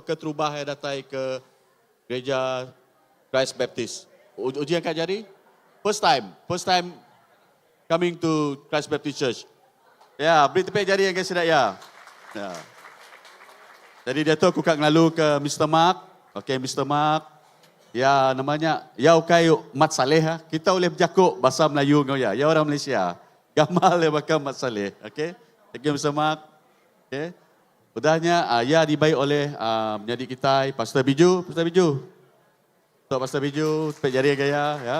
Keterubah iya datai ke gereja Christ Baptist. Uji angkat jari. First time, first time coming to Christ Baptist Church. Ya, beri tepik jari ngagai sida iya. Ya. Jadi diatu aku ka ngelalu ke Mister Mark. Okay, Mister Mark. Ya, nama nya, ya ukai Mat Saleh. Ha. Kita boleh berjaku bahasa Melayu enggau iya. Ya orang Malaysia. Gamal dia baka Mat Saleh. Okay. Thank you Mister Mark. Okay. Udah nya iya dibai oleh menyadi kitai Pastor Biju. Pastor Biju. Tok Pastor Biju tepik jari ngagai iya ya.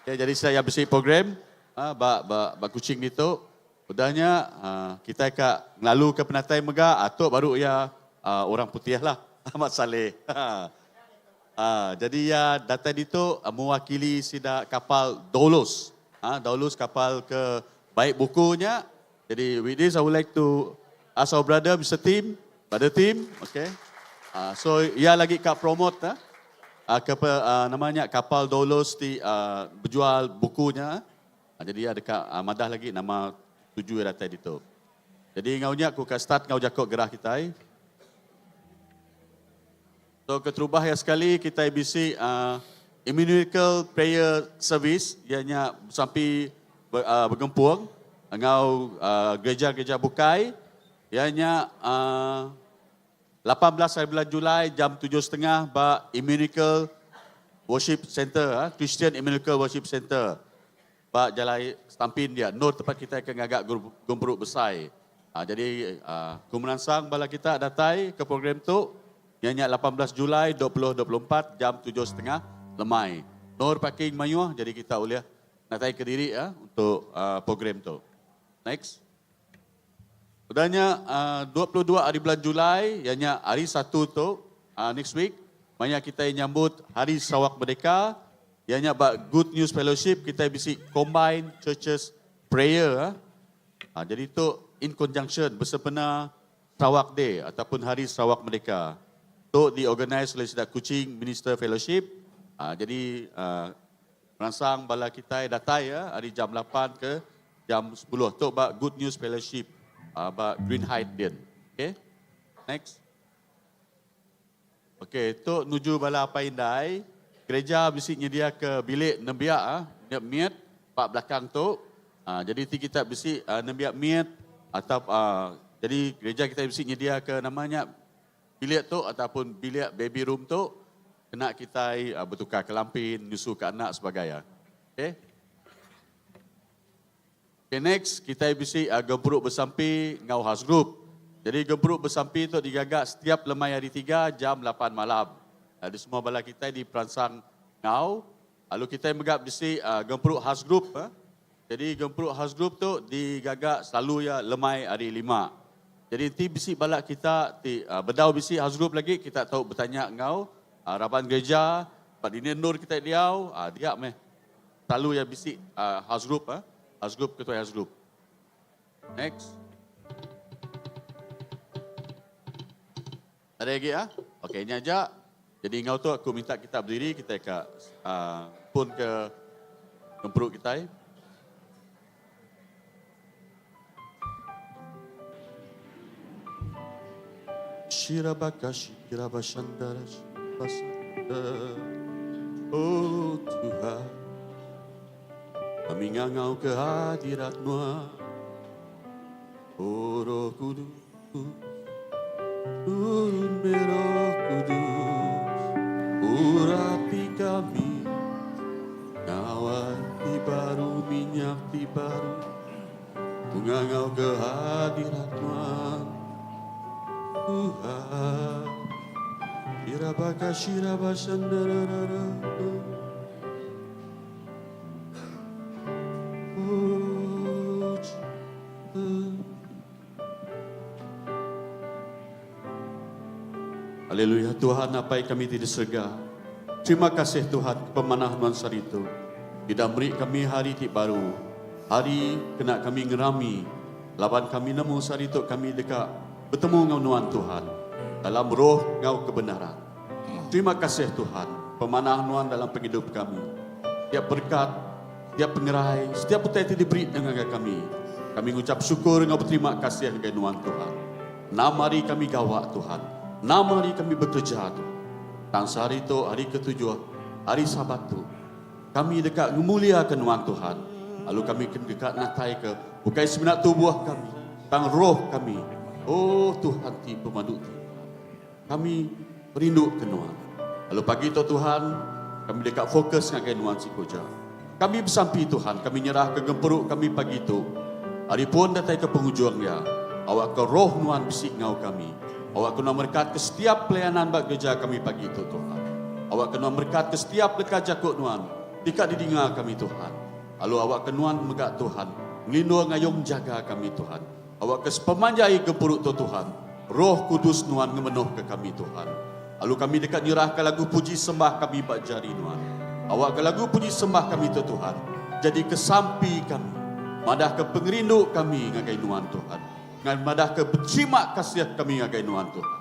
Okay, jadi sida iya bisi program ba ba ba Kuching ditu. Udah nya kitai ka ngelalu ke penatai mega tok baru iya orang putih lah Ahmad Salleh. Jadi iya datai ditu mewakili sida kapal Doulos. Doulos kapal ke bai buku nya. Jadi with this I would like to ask our brother Mister Tim, brother Tim, okay. Uh, so ia lagi ka promote uh, uh, ke uh, nama nya kapal Doulos ti uh, berjual bukunya. Uh, jadi ia deka uh, madah lagi nama tuju ia datai ditu. Jadi ngau nya ku ka start ngau jako gerah kitai. So keterubah ia sekali kitai bisi uh, Ecumenical Prayer Service iya nya besampi ber, uh, begempung enggau uh, gereja-gereja bukai iya nya uh, 18 hari bulan Julai jam 7.30 ba Ecumenical Worship Center, uh, Christian Ecumenical Worship Center ba Jalai Stampin dia, endur tempat kitai ke ngaga gempuru besai. Uh, jadi uh, ku meransang bala kita datai ke program tu iya nya 18 Julai 2024 jam 7.30 lemai. Endur parking mayuh jadi kita ulih datai ke diri uh, untuk uh, program tu. Next. Udah nya uh, 22 hari bulan Julai, iya nya hari Satu tu, uh, next week, maya kita nyambut Hari Sarawak Merdeka, iya nya ba Good News Fellowship kita bisi Combined Churches Prayer. Uh. Uh, jadi tu in conjunction bersempena Sarawak Day ataupun Hari Sarawak Merdeka. Tu diorganize oleh Sidak Kuching Minister Fellowship. Uh, jadi uh, meransang bala kita datai ya hari jam 8 ke jam 10. Tu ba Good News Fellowship uh, ba Green Height din. Okay. Next. Okay, tu nuju bala apai indai. Gereja bisi nyedia ke bilik nembiak ah, uh, miet ba belakang tu. Uh, jadi ti kita bisi uh, nembiak miet atau uh, jadi gereja kita bisi nyedia ke namanya bilik tu ataupun bilik baby room tu kena kita uh, bertukar kelampin, nyusu ke anak sebagainya. Okay. Okay, next kita bisi uh, gempuru bersampi ngau house group. Jadi gempuru bersampi tu digagak setiap lemai hari tiga jam 8 malam. Ada semua bala kita di peransang ngau. Lalu kita megak bisi uh, gempuru house group. Eh. Jadi gempuru house group tu digagak selalu ya lemai hari lima. Jadi nanti bisi bala kita ti uh, bedau bisi house group lagi kita tahu bertanya ngau uh, raban gereja, pak dini nur kita diau, uh, dia meh selalu ya bisi uh, house group eh. House group ketua house group. Next. Ada lagi ah? Okey, ini aja. Jadi ngau tu aku minta kita berdiri, kita ke uh, pun ke gempuru kita. Shirabaka shirabashandara shirabasanda. Oh Tuhan, kami ngangau ke hadirat Nuan. Oh Roh Kudus, turun Roh Kudus, urapi kami. Ngawan ti baru, minyak ti baru, ngangau ke hadirat Nuan. Tuhan. Shirabaka shirabashandara. Haleluya Tuhan apai kami di surga. Terima kasih Tuhan pemanah nuan saritu. Tidak beri kami hari ti baru. Hari kena kami ngerami. Laban kami nemu saritu kami dekat bertemu ngau nuan Tuhan. Dalam roh ngau kebenaran. Terima kasih Tuhan pemanah nuan dalam penghidup kami. Setiap berkat, setiap pengerai, setiap utai ti diberi dengan kami. Kami ngucap syukur ngau berterima kasih dengan nuan Tuhan. Nama hari kami gawak Tuhan. Enam hari kami bekereja tu. Tang sehari tu, hari ketujuh, hari Sabat tu, kami deka ngemuliaka Nuan Tuhan, lalu kami deka nataika ukai semina tubuh kami, tang roh kami, O Tuhan ti Pemadu Tinggi. Kami rinduka Nuan. Lalu pagi tu Tuhan, kami deka fokus ngagai Nuan siku aja. Kami besampi Tuhan, kami nyerahka gempuru kami pagi tu. Ari pun datai ke pengujung iya, awakka Roh Nuan bisi enggau kami. Awakka Nuan merekatka setiap pelayanan ba gereja kami pagi tu Tuhan. Awakka Nuan merekatka setiap leka jaku Nuan ti ka didinga kami Tuhan. Lalu awakka Nuan mega Tuhan ngelindung ngayung jaga kami Tuhan. Awakka sepemanjai gempuru tu Tuhan, Roh Kudus Nuan ngemenuhka kami Tuhan. Lalu kami deka nyerahka lagu puji sembah kami ba jari Nuan. Awakka lagu puji sembah kami tu Tuhan, jadika sampi kami, madahka pengerindu kami ngagai Nuan Tuhan, ngan madahka beterima kasih kami ngagai Nuan Tuhan.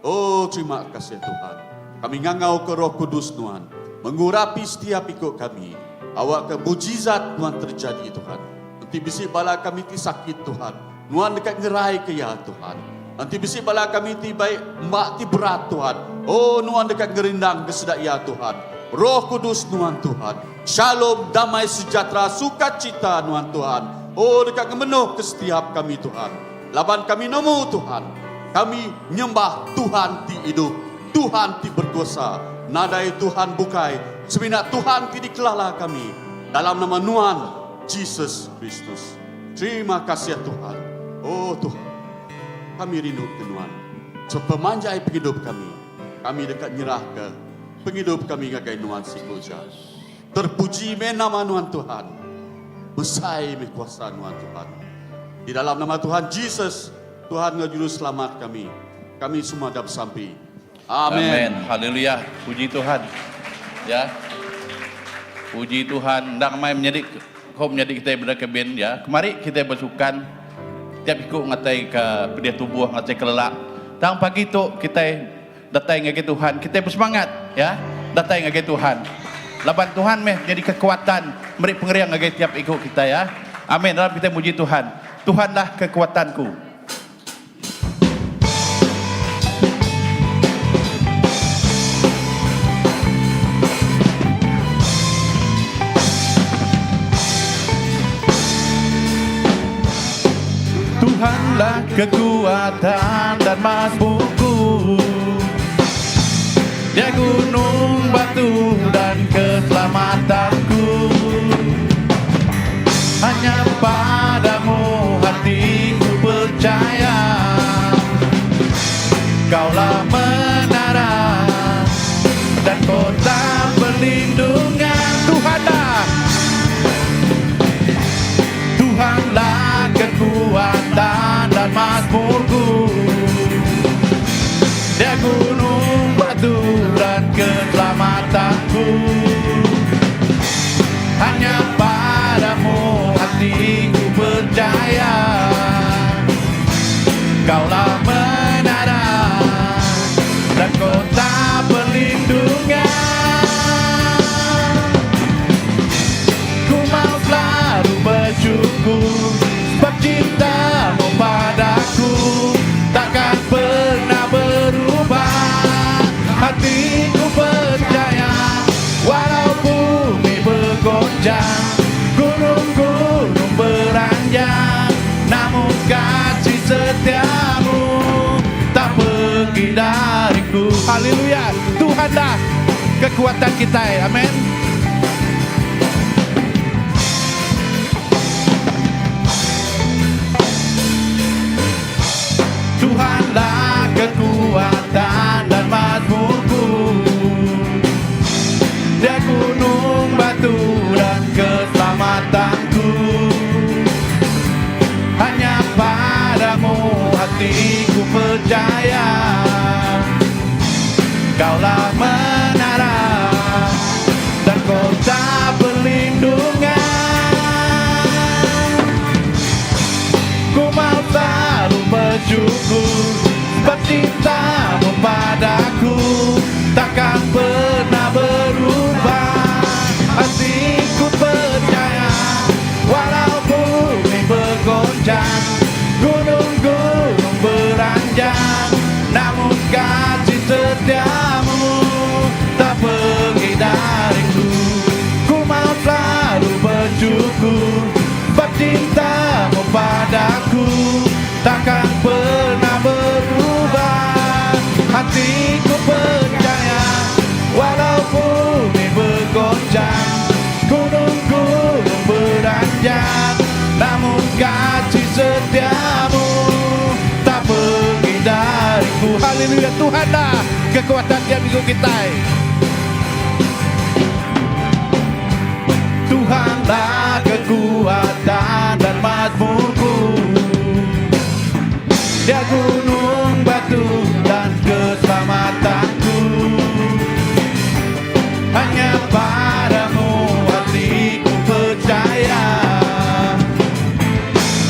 Oh terima kasih Tuhan. Kami ngangauka Roh Kudus Nuan mengurapi setiap iku kami. Awakka mujizat Nuan terjadi Tuhan. Enti bisi bala kami ti sakit Tuhan, Nuan deka ngeraika iya Tuhan. Enti bisi bala kami ti bai emba ti berat Tuhan, oh Nuan deka ngerindangka sida iya Tuhan. Roh Kudus Nuan Tuhan, Shalom, damai sejahtera, sukacita Nuan Tuhan, oh deka ngemenuhka setiap kami Tuhan. Laban kami nemu Tuhan, kami nyembah Tuhan ti idup, Tuhan ti berkuasa, nadai Tuhan bukai semina Tuhan ti dikelala kami dalam nama Nuan Jesus Kristus. Terima kasih Tuhan. Oh Tuhan, kami rindu ke Nuan. Sepemanjai pengidup kami, kami deka nyerahka pengidup kami ngagai Nuan siku aja. Terpuji meh nama Nuan Tuhan. Besai meh kuasa Nuan Tuhan. Di dalam nama Tuhan Jesus, Tuhan enggau Juruselamat kami, kami semua dah besampi. Amen. Haleluya. Puji Tuhan. Ya. Puji Tuhan. Endang amai menyadi ko menyadi kitai benda kebin ya. Kemari kitai besukan tiap iku ngatai ke pedih tubuh ngatai ke lelak. Tang pagi tu kitai datai ngagai Tuhan, kitai besemangat ya datai ngagai Tuhan. Laban Tuhan meh nyadi kekuatan meri pengering ngagai tiap iku kitai ya. Amin. Dalam kitai muji Tuhan. Tuhanlah kekuatanku. Tuhanlah kekuatan dan mazmurku Dia gunung batu dan keselamatanku Hanya padamu hatiku percaya Kaulah menara dan kota perlindungan Tuhanlah Tuhanlah kekuatan dan mazmurku Dia gunung batu dan keselamatanku Hanya padamu hatiku percaya Kaulah menara dan kota perlindungan Ku mau selalu bersyukur Sebab cintamu padaku Takkan pernah berubah Hatiku percaya Walau bumi bergoncang Gunung-gunung beranjak Namun kasih setiamu Tak pergi dariku Haleluya Tuhanlah kekuatan kitai Amen. Tuhanlah kekuatan dan mazmurku Dia gunung batu dan keselamatanku Hanya padamu hatiku percaya Kaulah menara dan. Gunung-gunung beranjak Namun kasih setiamu Tak pergi dariku Haleluya Tuhan lah kekuatan tiap iku kitai. Tuhanlah kekuatan dan mazmurku Dia gunung batu dan keselamatanku Hanya padamu hatiku percaya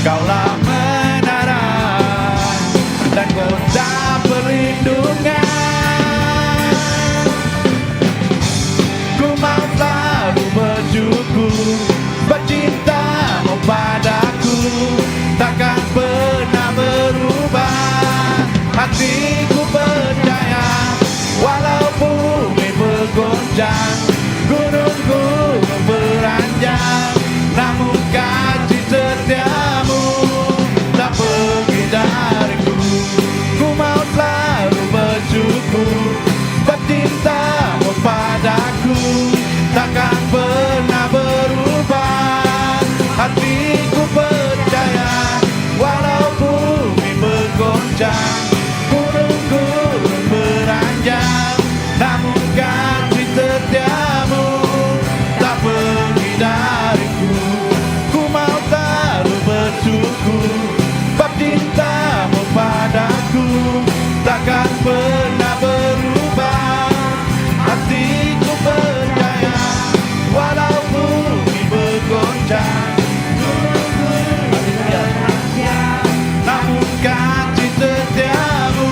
Kaulah menara dan kota perlindungan Ku mau selalu bersyukur Sebab cintamu padaku Takkan pernah berubah Hatiku percaya Walau bumi bergoncang Gunung-gunung beranjak Namun kasih setiamu Tak pergi dariku Ku mau selalu bersyukur Sebab cintamu padaku Takkan pernah berubah Hatiku percaya Walau bumi bergoncang Gunung-gunung beranjak Namun kasih setiamu Tak pergi dariku Ku mau selalu bersyukur Sebab cintamu padaku Takkan pernah berubah Hatiku percaya Walau bumi bergoncang Namun kasih setiamu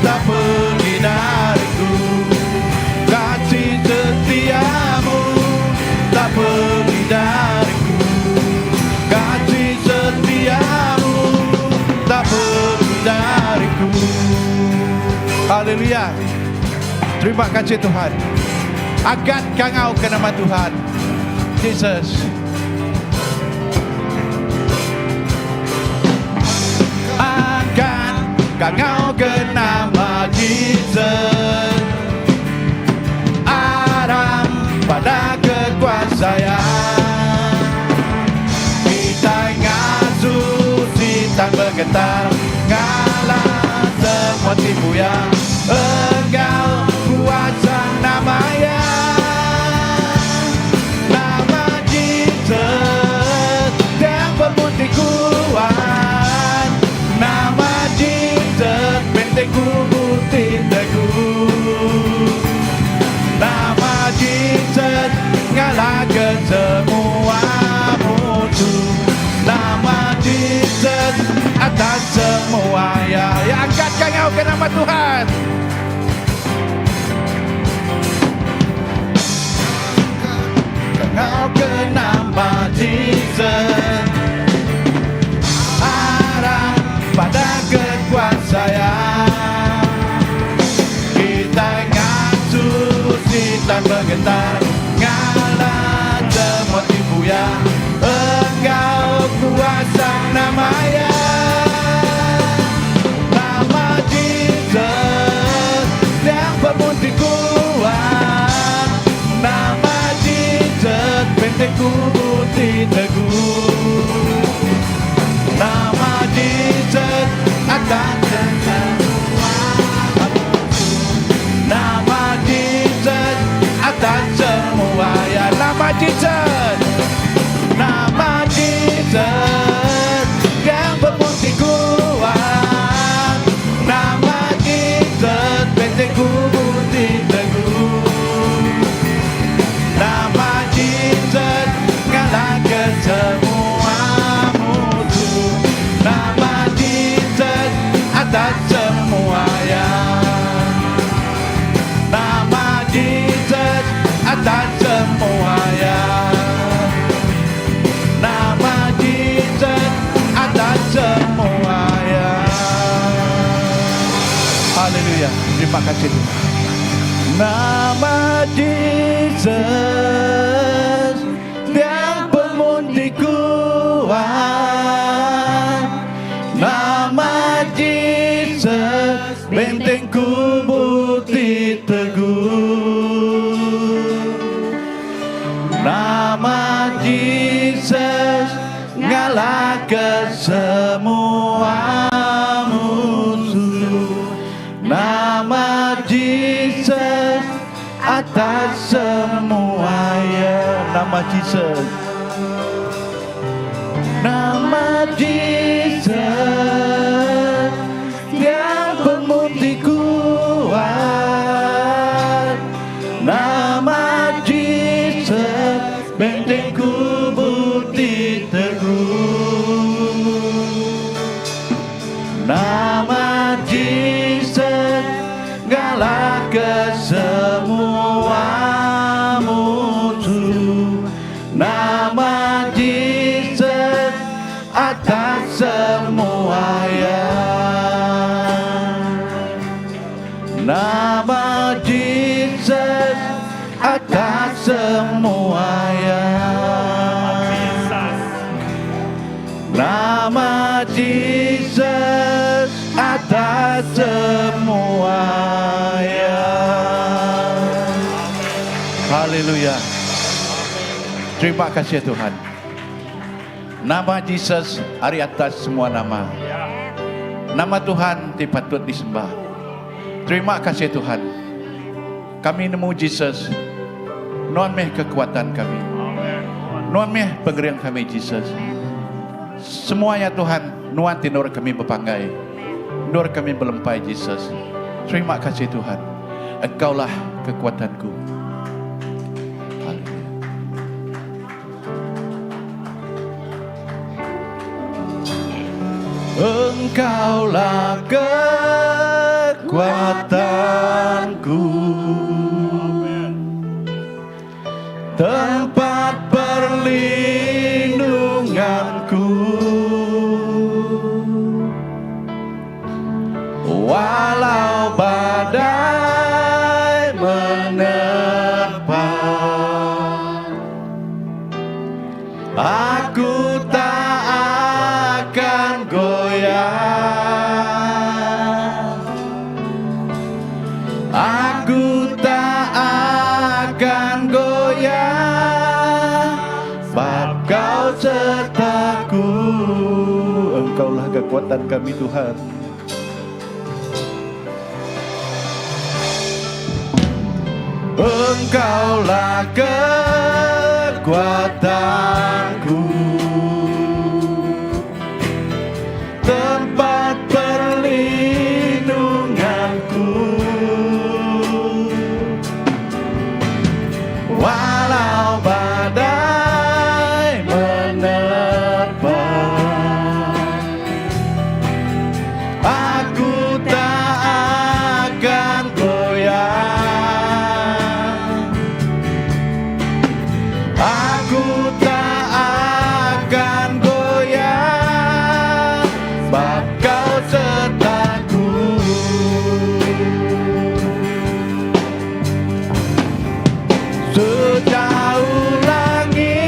Tak pergi dariku Kasih setiamu Tak pergi dariku Kasih setiamu Tak pergi dariku Haleluya Terima kasih Tuhan Angkat kangau ke nama Tuhan Jesus Angkat kangau ke nama Jesus Aram pada kekuasaan Kita ngasuh sitan bergetar Ngalah semua tipu yang Engkau kuasa namanya Nama Jesus yang berbukti kuat Nama Jesus bentengku bukti teguh Nama Jesus ngalahkan semua musuh Nama Jesus atas semua ya Ya angkat kangau ke nama Tuhan Kangau ke nama Jesus Arah pada kekuasaan Kita ngasuh sitan bergetar Ngalah semua tipu ya Engkau kuasa namanya Nama Jesus yang berbukti kuat Nama Jesus bentengku bukti teguh Nama Jesus atas semua Nama Jesus atas semua ya Nama Jesus Nama Jesus yang berbukti kuat Nama Jesus bentengku bukti teguh Nama Jesus ngalahkan semua musuh Nama Jesus atas semua ya Nama Jesus atas semua ya Nama Jesus atas semua ya Haleluya Terima kasih Tuhan Nama Jesus yang pemuti kuat Nama Jesus bentengku bukti teguh. Nama Jesus ngalahka semua musuh. Nama Jesus atas semua ya. Nama Jesus. Nama Jesus yang pemutih kuat. Nama Jesus bentengku bukti teguh. Nama Jesus ngalahka semua musuh. Nama Jesus atas semua ya. Nama Jesus atas semua ya. Nama Jesus atas semua ya. Haleluya. Terima kasih Tuhan. Nama Jesus ari atas semua nama. Nama Tuhan ti patut disembah. Terima kasih Tuhan. Kami nemu Jesus. Nuan meh kekuatan kami. Nuan meh pengering kami Jesus. Semuanya Tuhan, nuan ti endur kami bepanggai. Endur kami belempai Jesus. Terima kasih Tuhan. Engkaulah kekuatanku. Haleluya. Engkaulah kekuatanku. Tempat perlindunganku. Walau badai menerpa, aku tak akan goyah. Aku tak akan goyah, sebab kau sertaku. Engkaulah kekuatan kami Tuhan. Engkaulah kekuatanku, tempat perlindunganku. Walau badai menerpa, aku tak akan goyah. Aku tak akan goyah, sebab kau sertaku. Sejauh langit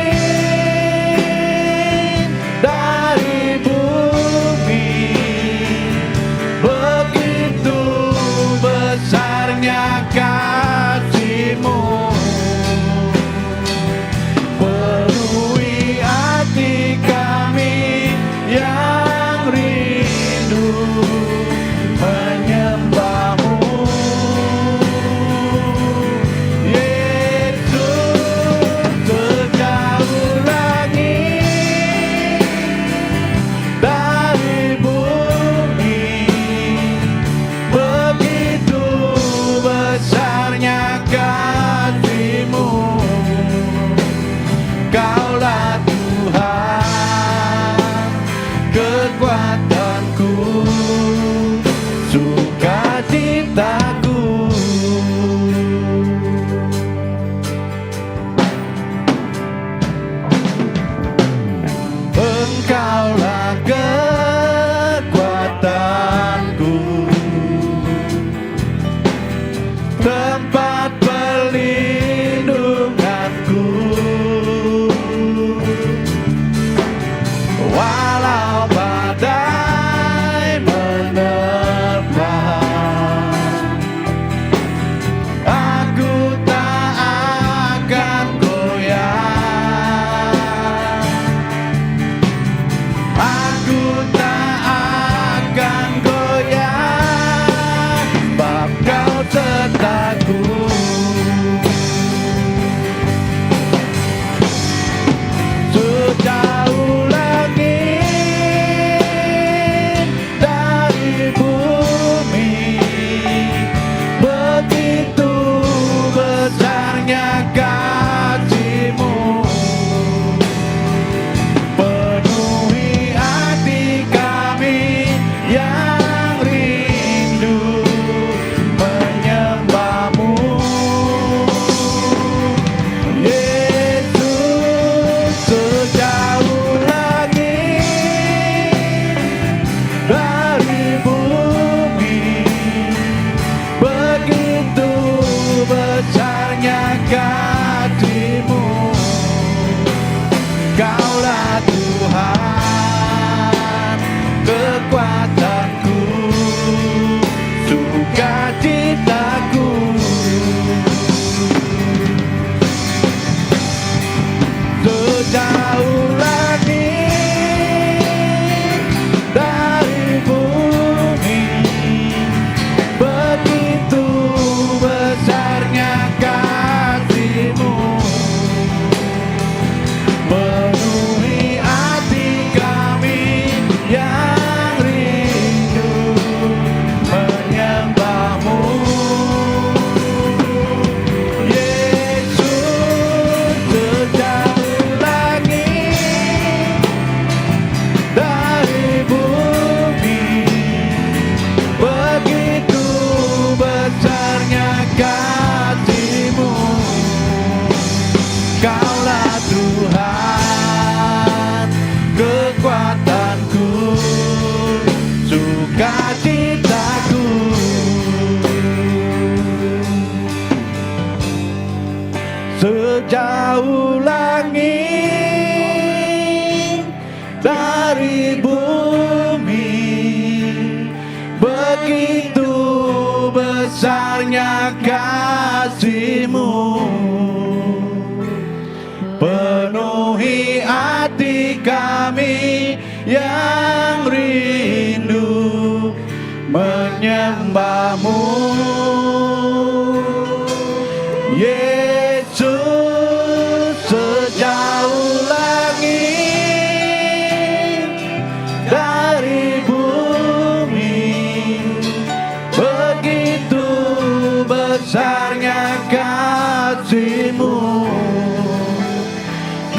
dari bumi, begitu besarnya kasih-Mu. Penuhi hati kami yang rindu menyembah-Mu. Yesus, sejauh langit dari bumi, begitu besarnya kasih-Mu. Kaulah Tuhan kekuatanku, sukacitaku. Engkaulah kekuatanku, tempat perlindunganku. Sejauh langit dari bumi, begitu besarnya kasihmu. Penuhi hati kami yang rindu menyembahmu. Yesus, sejauh langit dari bumi, begitu besarnya kasihmu.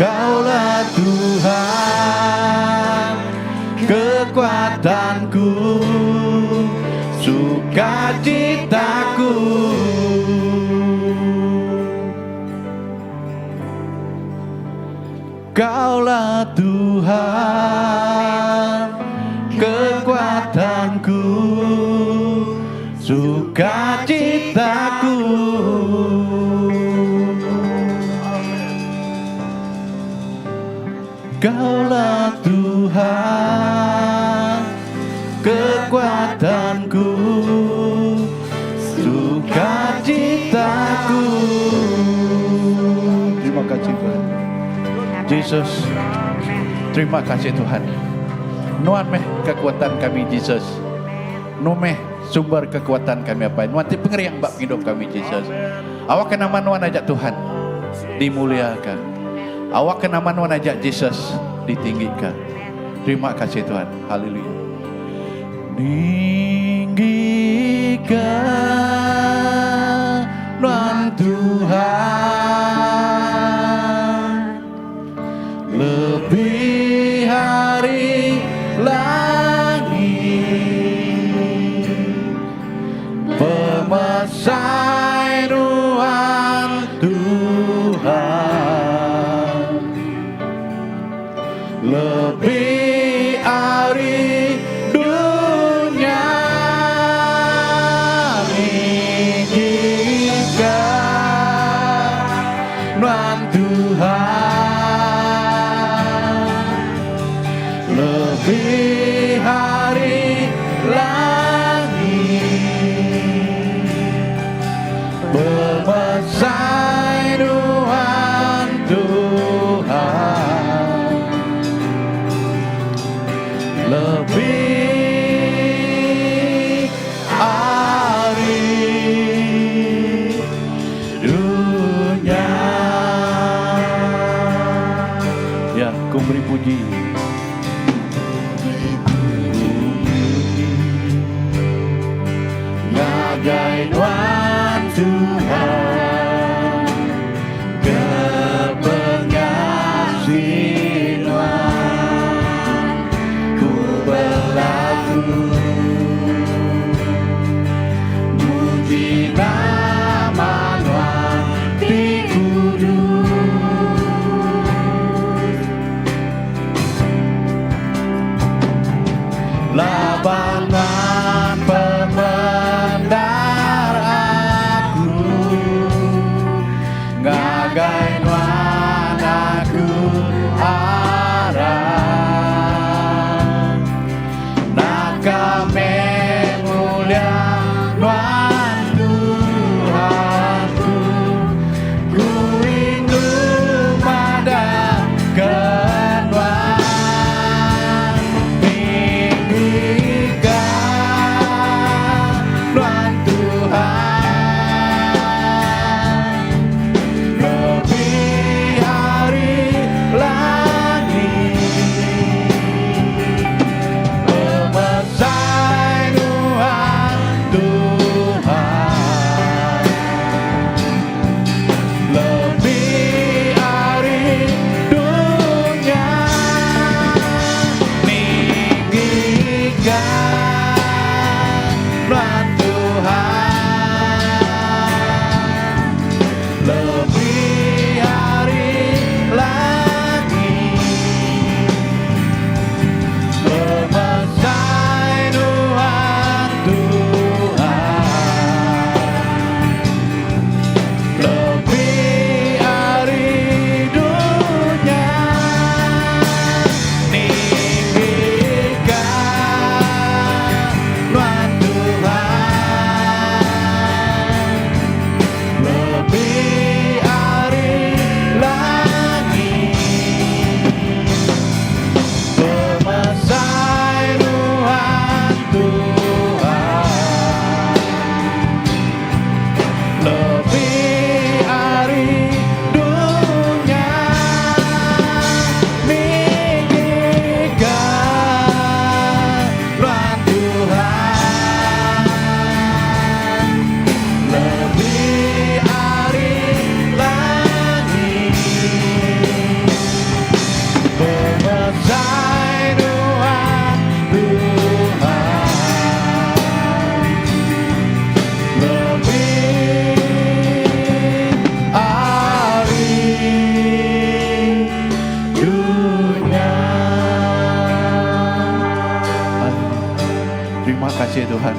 Kaulah Tuhan kekuatanku, sukacitaku. Kaulah Tuhan kekuatanku, sukacitaku. Kaulah Tuhan kekuatanku, sukacitaku. Terima kasih Tuhan. Jesus, terima kasih Tuhan. Nuan meh kekuatan kami Jesus. Nuan meh sumber kekuatan kami apai. Nuan ti pengering ba pengidup kami Jesus. Awakka nama Nuan aja Tuhan dimuliakan. Awakka nama Nuan aja Jesus ditinggika. Terima kasih Tuhan. Haleluya. Ninggika Nuan Tuhan lebih ari langit, pemesai Nuan Tuhan lebih ari dunya. Ningika Nuan Tuhan lebih ari langit, pemesai Nuan Tuhan lebih ari dunya. Ya, ku beri puji. Ngagai Nuan Tuhan ke pengasih Nuan ku belagu muji nama Nuan ti kudus. Tuhan.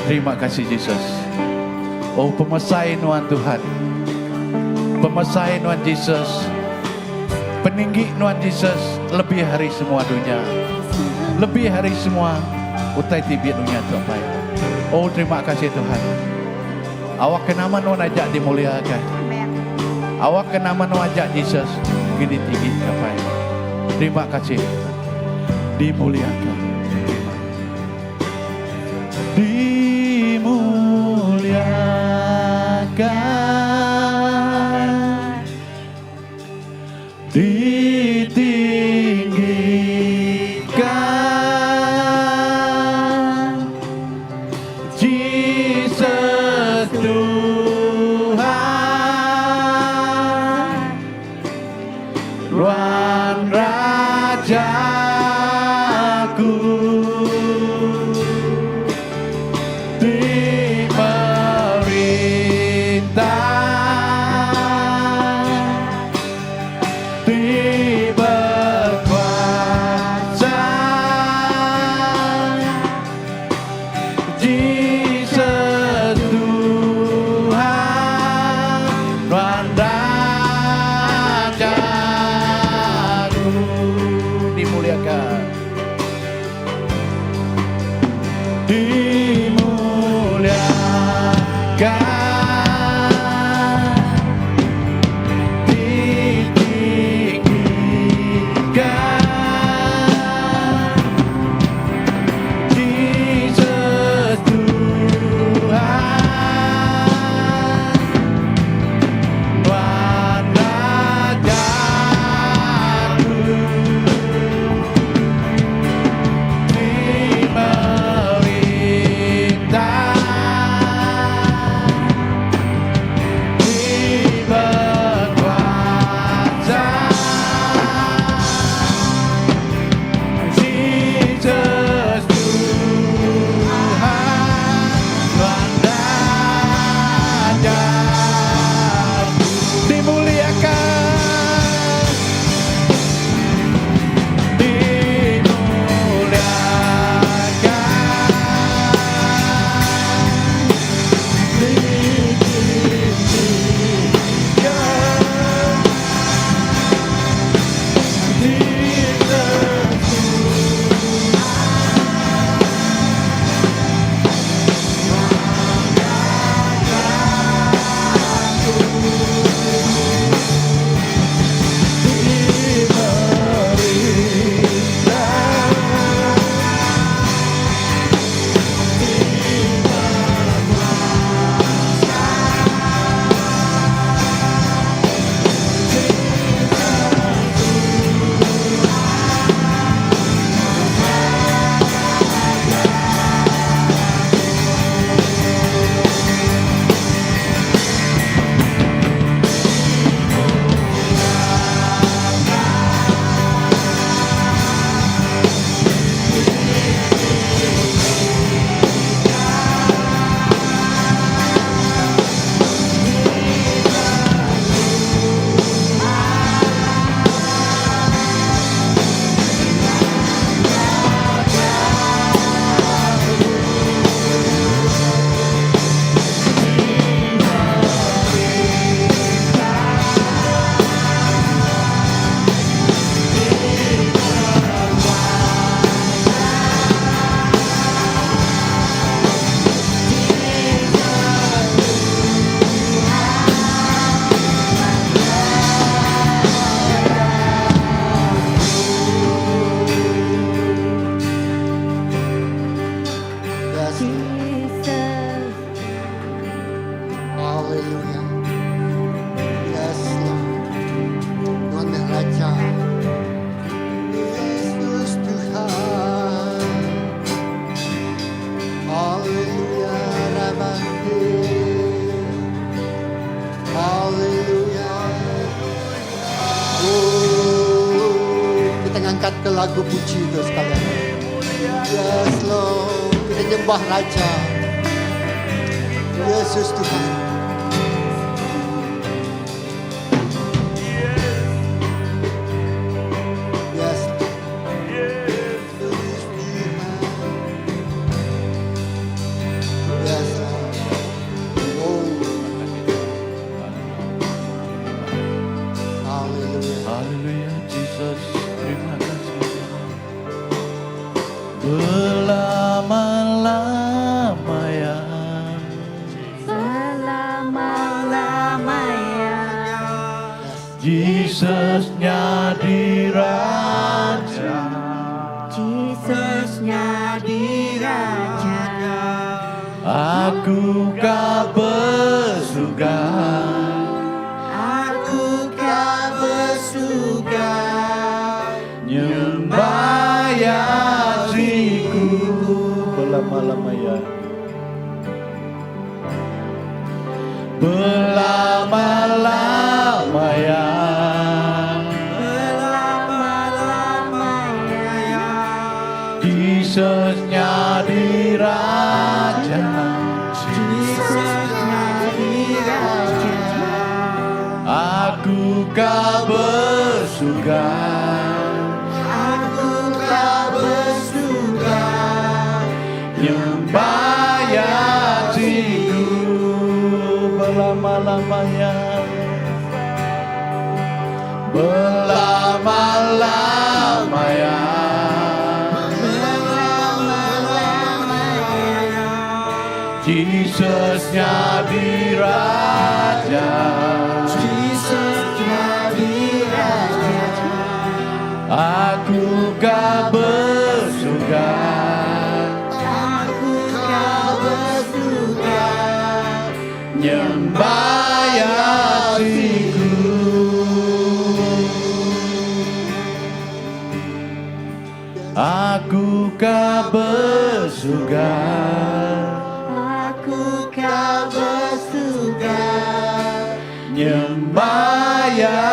Terima kasih Jesus. Oh pemesai nuan Tuhan. Pemesai nuan Jesus. Peninggi nuan Jesus lebih ari semua dunya. Lebih ari semua utai ti bi dunya tu apai. Oh terima kasih Tuhan. Awak ke nama nuan aja dimuliakan. Awak ke nama nuan aja Jesus ke ditinggi ke apai. Terima kasih. Dimuliakan. Terima. Dimuliakan. Ditinggikan Jesus Tuhan Tuhan Rajaku Di merintah Ti bekuasa Jesus Tuhan Tuhan Rajaku dimuliakan dimuliakan Ditinggikan Jesus Tuhan Tuhan Rajaku Dimerintah Diberkuasa Jesus Tuhan Tuhan Raja dimuliakan dimuliakan ditinggikan Jesus Yes. Jesus. Hallelujah. Yes, Lord. Tuhan meh Raja. Yesus Tuhan. Hallelujah. Rabbi. Hallelujah. Oh, kita ngangkat ke lagu puji itu sekalian. Yes, Lord. Kita nyembah Raja. Yesus Tuhan. Yes. Yesus Tuhan. Haleluya Jesus terima kasih Tuhan. Belama-lama ya. Belama-lama ya. Jesus nyadi raja. Jesus nyadi raja. Aku ka besugang. Aku ka besugang. Nyembah ya siku belama-lama ya. Belama-lama ya. Belama-lama ya. Jesus nyadi raja. Jesus nyadi raja. Aku ka besugang. Aku ka besugang. Nyembah ya siku belama-lamanya. Belama-lama ya. Belama-lama ya. Jesus nyadi raja. Jesus nyadi raja. Aku ka besugang. Aku ka besugang. Nyembah ya siku. Aku ka besugang. Aku ka besugang. Nyembah ya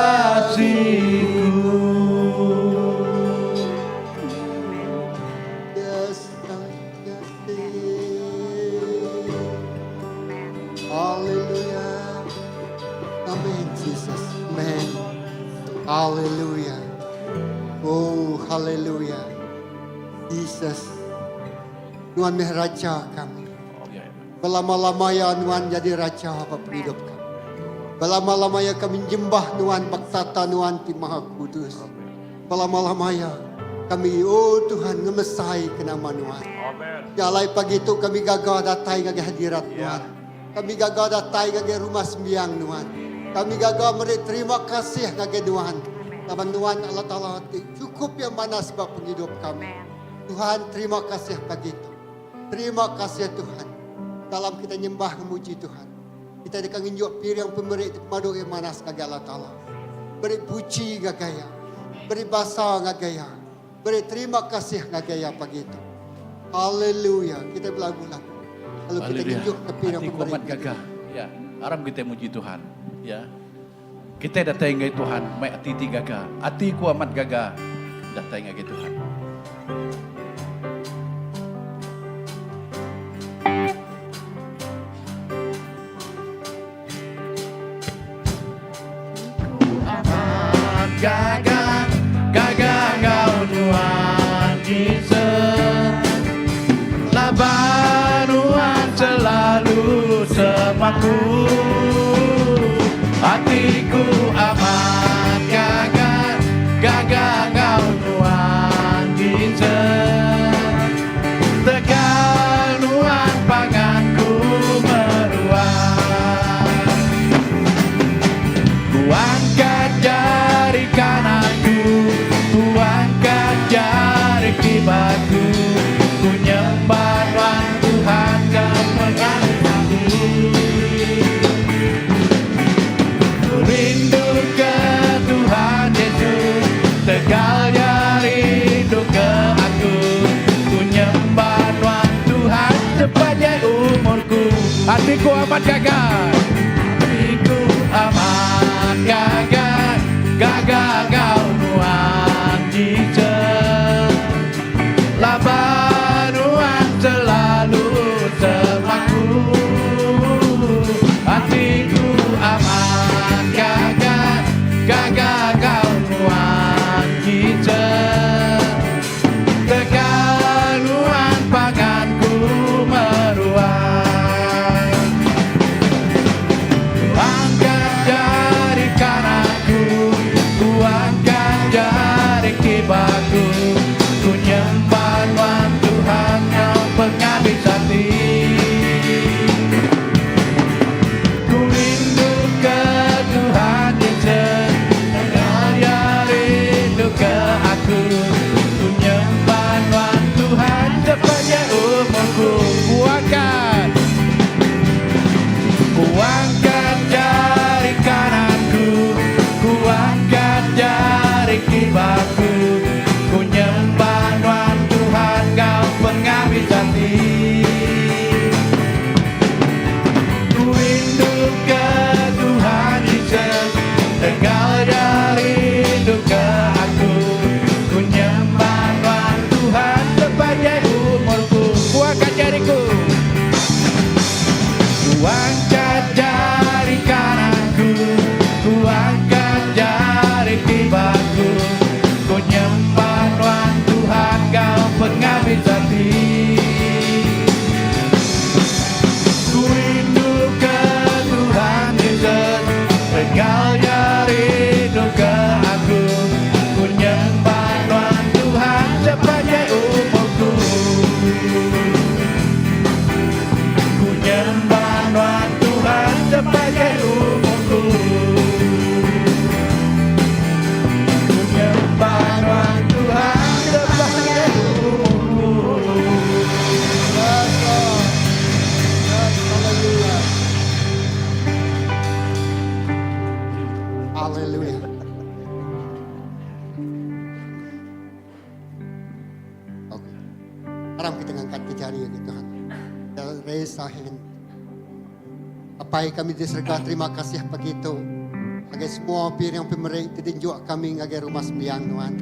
siku. Yes, yes. Hallelujah. Amen, Jesus. Amen. Hallelujah. Oh, hallelujah. Jesus. Nuan meh raja kami. Belama-lama ya Nuan jadi raja apa hidup kami. Belama-lama ya kami nyembah Nuan baktata Nuan ti Maha Kudus. Belama-lama ya kami oh Tuhan ngemesai ke nama Nuan. Jalai pagi tu kami gagal datai ngagai hadirat Tuhan. Kami gagal datai ngagai rumah sembiang Tuhan. Kami gagal meri terima kasih ngagai Tuhan. Laban Tuhan Allah Ta'ala ti cukup yang mana sebab penghidup kami. Tuhan terima kasih pagi itu. Terima kasih Tuhan. Dalam kita nyembah memuji Tuhan. Kita dekat nginjuk piring pemeri pemadu yang mana sebagai Allah Ta'ala. Beri puji ngagai ya. Beri basa ngagai ya. Beri terima kasih ngagai ya pagi itu. Haleluya. Kita berlagu-lagu. Lalu kita Haleluya. nginjuk ke piring Hati ku pemeri. amat gagah. Ya, aram kita muji Tuhan. Ya. Kita datang ngagai Tuhan, mai ati ti gagah. Ati ku amat gagah datang ngagai Tuhan. Amat gagah, gagah kau Tuhan Jesus. Laban Tuhan selalu semaku. Hatiku amat gagah, gagah kau Tuhan Jesus. Tegal Tuhan panganku meruan. Ku angkat jari kananku, ku angkat jari kibaku, ku nyembah Tuhan Tuhan kemenanganku. Ku rindu ke Tuhan Yesus, tegal dia rindu ke aku. Ku nyembah Tuhan Tuhan sepanjang umurku. Hatiku amat gagah, hatiku amat gagah, gagah kau Tuhan Jesus. Laban Tuhan selalu semaku. Hatiku amat gagah, gagah kau Tuhan Jesus. Tegal Tuhan panganku meruan. Ku angkat jari kananku, Ku angkat jari kibaku Ku nyembah Nuan Tuhan Ngau pengabis ati Ku rindu ke Tuhan Jesus Tegal Iya rindu ke aku Ku nyembah Nuan Tuhan Sepanjai umurku Ku angkat Ku angkat jari kananku Ku angkat jari kibaku Ku nyembah Nuan Tuhan Ngau pengabis ati Ku rindu ke Tuhan Jesus Tegal Iya rindu ke aku Ku nyembah Nuan Tuhan Sepanjai umurku Ku angkat jariku Ku angkat jari kananku Ku angkat jari kibaku Ku nyembah Nuan Tuhan Ngau pengabis ati Ku rindu ke Tuhan Jesus Tegal Iya rindu ke aku Ku nyembah Nuan Tuhan Sepanjai umurku Ku nyembah Nuan Tuhan Sepanjai umurku Ku nyembah Nuan Tuhan Sepanjai umurku Yes, Lord. Yes, hallelujah. Hallelujah. Okay. Aram kita ngangkat ke jari ya Tuhan. Dan raise our hand. Apai kami di serga terima kasih pagi tu. Agai semua piring pemeri ti dinjuk kami ngagai rumah sembiang Nuan.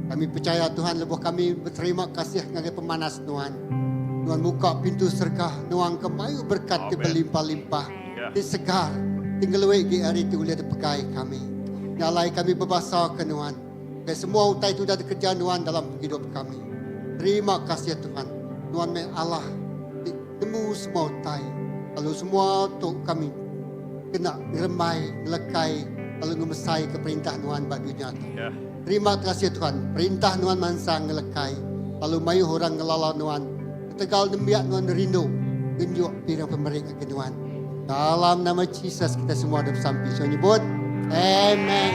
Kami percaya Tuhan lebuh kami berterima kasih ngagai pemanas Nuan. Nuan muka pintu serga, nuang ke mayuh berkat ti berlimpah-limpah, ti segar, ti ngelui gi ari ti ulih dipegai kami. Nya alai kami bebasa ke Nuan. Ke semua utai tu dah dikerja Nuan dalam hidup kami. Terima kasih Tuhan. Nuan meh Allah ti nemu semua utai. Lalu semua tu kami kena ngerembai, ngelekai, lalu ngemesai ke perintah Nuan ba dunia tu. Terima kasih Tuhan. Perintah Nuan mansang ngelekai. Lalu mayuh orang ngelala Nuan. Ketegal nembiak Nuan rindu. Ngenjuk piring pemeri ke Nuan. Dalam nama Jesus kita semua ada bersampi. So nyebut. Amen.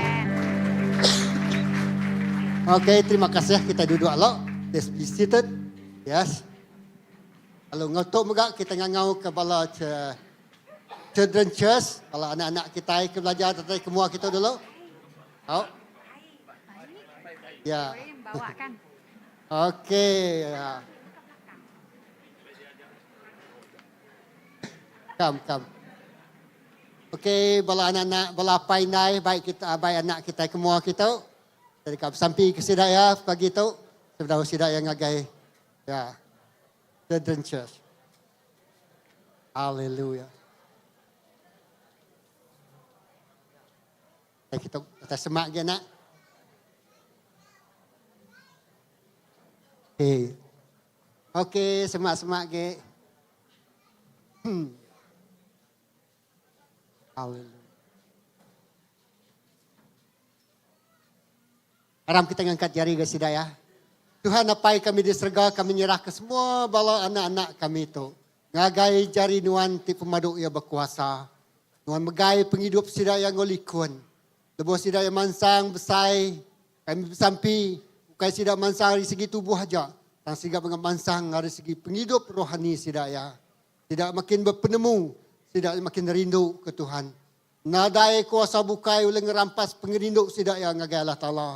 Okay, terima kasih kita duduk alok. Let's be seated. Yes. Lalu ngutuk juga kita ngangau ke bala children church. Kalau anak-anak kita ke belajar tadi kemua kita dulu. Oh. Ya. Bawa kan. Okey. Ya. Come, come. Okey, bala anak-anak, bala apai indai, baik kita, baik anak kita kemua kita. Jadi kami sampai ke sidak ya pagi tu. Sebedau sidak yang ngagai ya. Children Church. Hallelujah. Kita kita semak je nak. Okey. Okey, semak-semak ke. Hallelujah. Aram kita ngangkat jari ke sidak ya. Tuhan apai kami di serga, kami nyerah ke semua bala anak-anak kami tu. Ngagai jari nuan ti pemaduk ia berkuasa. Nuan megai penghidup sidak yang ngolikun. Lebuh sidak yang mansang besai, kami bersampi, bukan sidak mansang dari segi tubuh aja. Tang sidak mansang dari segi penghidup rohani sidak ya. Tidak makin berpenemu, tidak makin rindu ke Tuhan. Nadai kuasa bukai oleh ngerampas pengerindu sidak yang ngagai Allah Ta'ala.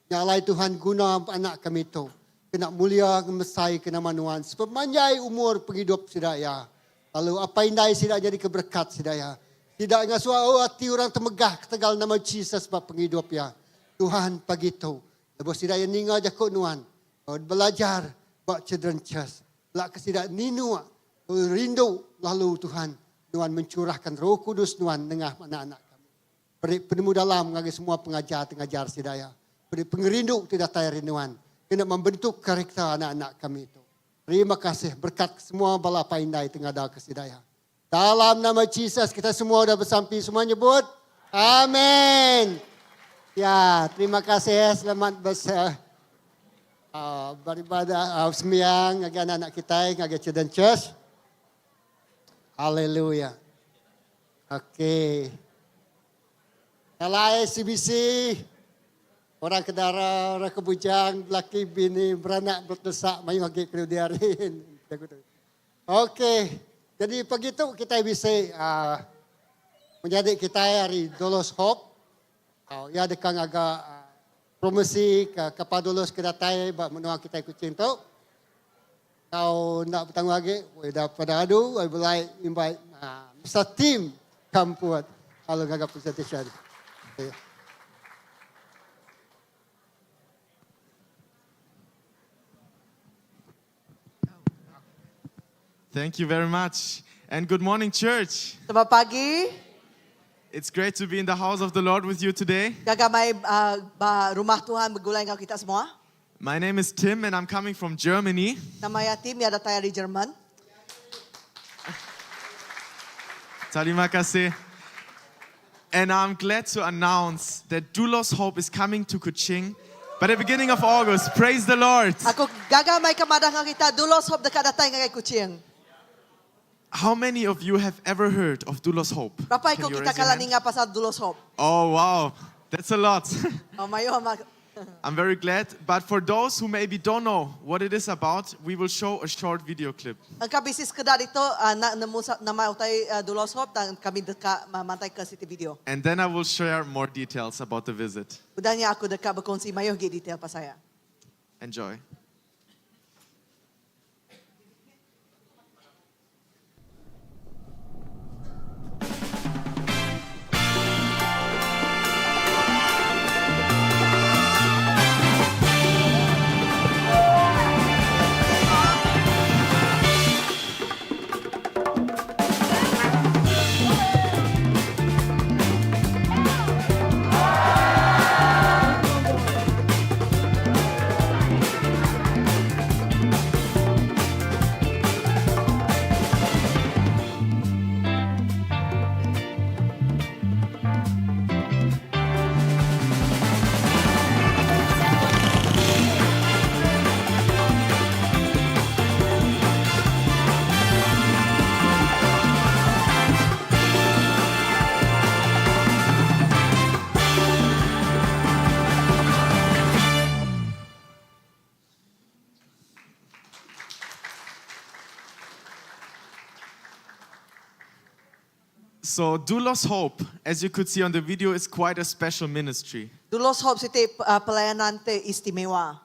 Nyalai Tuhan guna anak kami tu. Kena mulia ngemesai ke nama Nuan. Sepemanjai umur penghidup sidak ya. Lalu apa indai sidak jadi keberkat sidak ya. Tidak ngasuh oh, hati orang temegah ketegal nama Jesus sebab penghidup ya. Tuhan pagi tu. Lebuh sidak yang ninga jakuk Nuan. Oh, belajar buat children church. Lak ke sidak ninu rindu lalu Tuhan. Nuan mencurahkan roh kudus Nuan nengah anak-anak kami. Beri penemu dalam ngagai semua pengajar pengajar sidaya. Beri pengerindu tidak tayar rinduan. Kena membentuk karakter anak-anak kami itu. Terima kasih berkat semua bala paindai tengah dah ke sidaya. Dalam nama Jesus kita semua dah bersampi semua nyebut. Amin. Ya, terima kasih. Selamat bes, beribadah sembiang ngagai anak-anak kita ngagai Children Church. Haleluya. Okey. Alai CBC orang kedara, orang kebujang, laki bini, beranak bertesak mayu agi kena diarin. Okey. Jadi pagi tu kita bisa menjadi kita hari Doulos Hope. Oh, ya dekat agak promosi ke kepada Doulos ke datai ba menua kita Kuching tu. Kau nak bertanggung lagi, dah pada adu, I would like invite Mr. Tim come forward kalau gagap presentation. Okay. Thank you very much. And good morning, church. Selamat pagi. It's great to be in the house of the Lord with you today. Gaga mai ba rumah Tuhan begulai dengan kita semua. My name is Tim and I'm coming from Germany. Nama ya Tim, ya datang dari Jerman. Terima kasih. And I'm glad to announce that Doulos Hope is coming to Kuching by the beginning of August. Praise the Lord. Aku gaga mai kemadah dengan kita Doulos Hope dekat datang dengan Kuching. How many of you have ever heard of Doulos Hope? Berapa Can ikut you kita raise your kala hand? ninga pasal Doulos Hope? Oh, wow. That's a lot. Oh, mayo ma. I'm very glad. But for those who maybe don't know what it is about, we will show a short video clip. Engkau bisi sekedar itu nak nemu nama utai Doulos Hope dan kami dekat mantai ke siti video. And then I will share more details about the visit. Udahnya aku dekat berkongsi mayo gi detail pasal saya. Enjoy. So Doulos Hope, as you could see on the video, is quite a special ministry. Doulos Hope siti pelayanan te istimewa.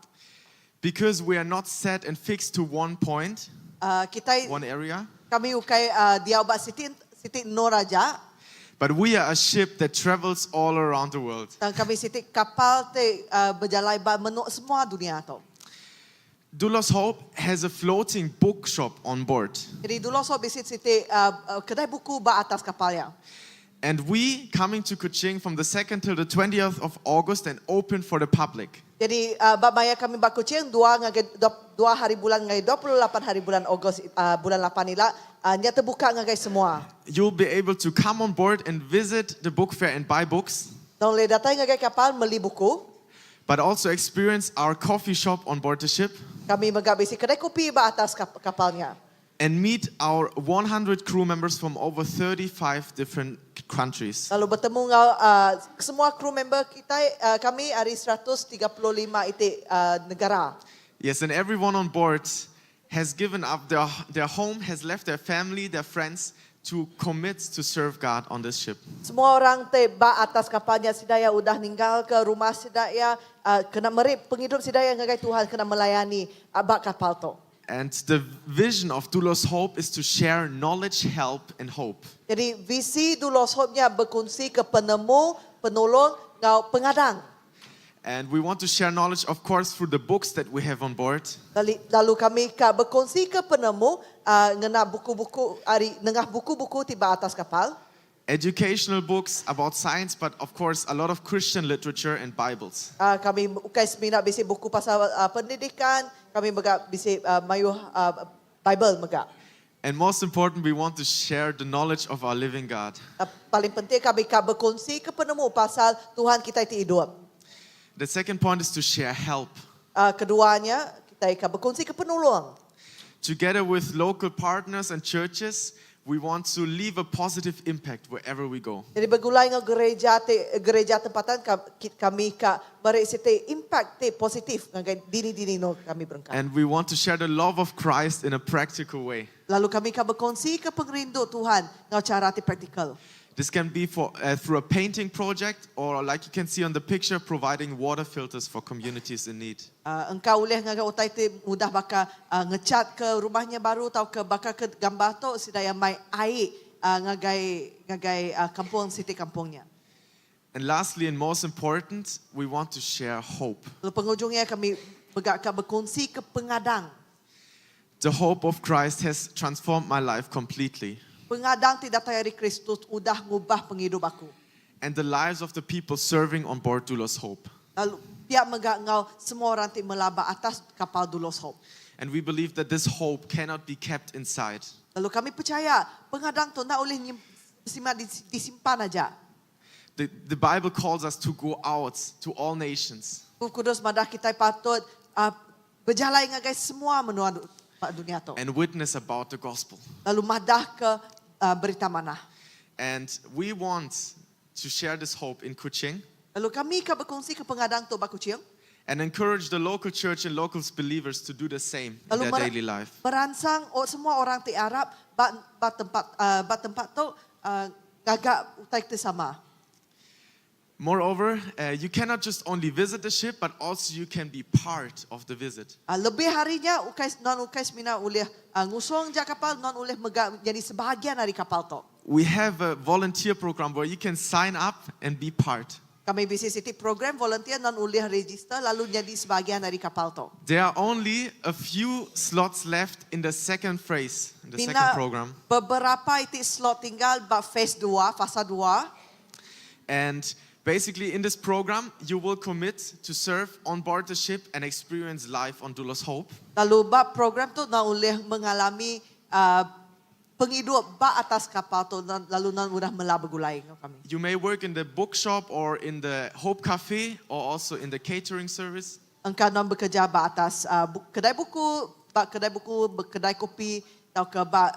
Because we are not set and fixed to one point, Kita one area, kami ukai dia obat siti siti Noraja. but we are a ship that travels all around the world. Dan kami siti kapal te berjalan ba menuk semua dunia tu. Doulos Hope has a floating bookshop on board. Jadi Doulos Hope bisi siti kedai buku ba atas kapal ya. And we coming to Kuching from the 2nd till the 20th of August and open for the public. Jadi ba maya kami ba Kuching dua ngagai dua hari bulan ngagai 28 hari bulan Ogos bulan 8 ila nya terbuka ngagai semua. You'll be able to come on board and visit the book fair and buy books, Nong le datang ngagai kapal beli buku. but also experience our coffee shop on board the ship Kami megak bisi kedai kopi ba atas kapalnya. and meet our 100 crew members from over 35 different countries. Lalu bertemu dengan semua crew member kita, kami hari 135 itik negara. Yes, and everyone on board has given up their home, has left their family, their friends to commit to serve God on this ship. Semua orang te ba atas kapalnya sidaya udah ninggal ke rumah sidaya, kena merip penghidup sidaya ngagai Tuhan kena melayani ba kapal tu. And the vision of Doulos Hope is to share knowledge, help, and hope. Jadi visi Doulos Hope-nya berkongsi ke penemu, penolong, ngau pengadang. And we want to share knowledge, of course, through the books that we have on board. Lalu, kami ka berkongsi ke penemu, ngena buku-buku ari nengah buku-buku tiba atas kapal. Educational books about science, but of course, a lot of Christian literature and Bibles. Kami ukai semina bisi buku pasal pendidikan, kami mega bisi mayuh Bible mega. And most important, we want to share the knowledge of our living God. Paling penting kami ka berkongsi ke penemu pasal Tuhan kita ti hidup. The second point is to share help. Keduanya, kita ka berkongsi ke penolong. Together with local partners and churches, we want to leave a positive impact wherever we go. Jadi bergulai dengan gereja te, gereja tempatan kami ka beri siti impact te positif ngagai dini-dini no kami berengkah. And we want to share the love of Christ in a practical way. Lalu kami ka berkongsi ke pengerindu Tuhan ngau cara ti praktikal. This can be for, through a painting project or, like you can see on the picture, providing water filters for communities in need. Engkau boleh ngagai utai ti mudah baka ngecat ke rumahnya baru atau ke baka ke gambar tu sidaya mai air ngagai ngagai kampung siti kampungnya. And lastly, and most important, we want to share hope. Lalu penghujungnya kami bergak berkongsi ke pengadang. The hope of Christ has transformed my life completely. Pengadang tidak dari Kristus udah ngubah penghidup aku. And the lives of the people serving on board Doulos Hope. Lalu pihak megak ngau semua orang ti melaba atas kapal Doulos Hope. And we believe that this hope cannot be kept inside. Lalu kami percaya pengadang tu nak boleh disimpan aja. The Bible calls us to go out to all nations. Buku Kudus madah kita patut berjalan ngagai semua menua dunia tu. And witness about the gospel. Lalu madah ke berita mana. And we want to share this hope in Kuching. Lalu kami ke berkongsi ke pengadang tu bak Kuching. And encourage the local church and local believers to do the same in Lalu their daily life. Merangsang oh, semua orang ti Arab ba, ba tempat ba tempat tu gagak utai kita sama. Moreover, you cannot just only visit the ship, but also you can be part of the visit. Lebih harinya ukai non ukai semina ulih ngusung ja kapal non ulih mega jadi sebahagian dari kapal tu. We have a volunteer program where you can sign up and be part. Kami bisi siti program volunteer non ulih register lalu jadi sebahagian dari kapal tu. There are only a few slots left in the second phase, in the second Mina program. beberapa itik slot tinggal bab phase 2, fasa 2. And basically in this program, you will commit to serve on board the ship and experience life on Doulos Hope. Lalu bab program tu nak boleh mengalami penghidup bab atas kapal tu lalu nak mudah melah bergulai dengan kami. You may work in the bookshop or in the Hope Cafe or also in the catering service. Engkau nak bekerja bab atas kedai buku, bab kedai buku, kedai kopi atau ke bab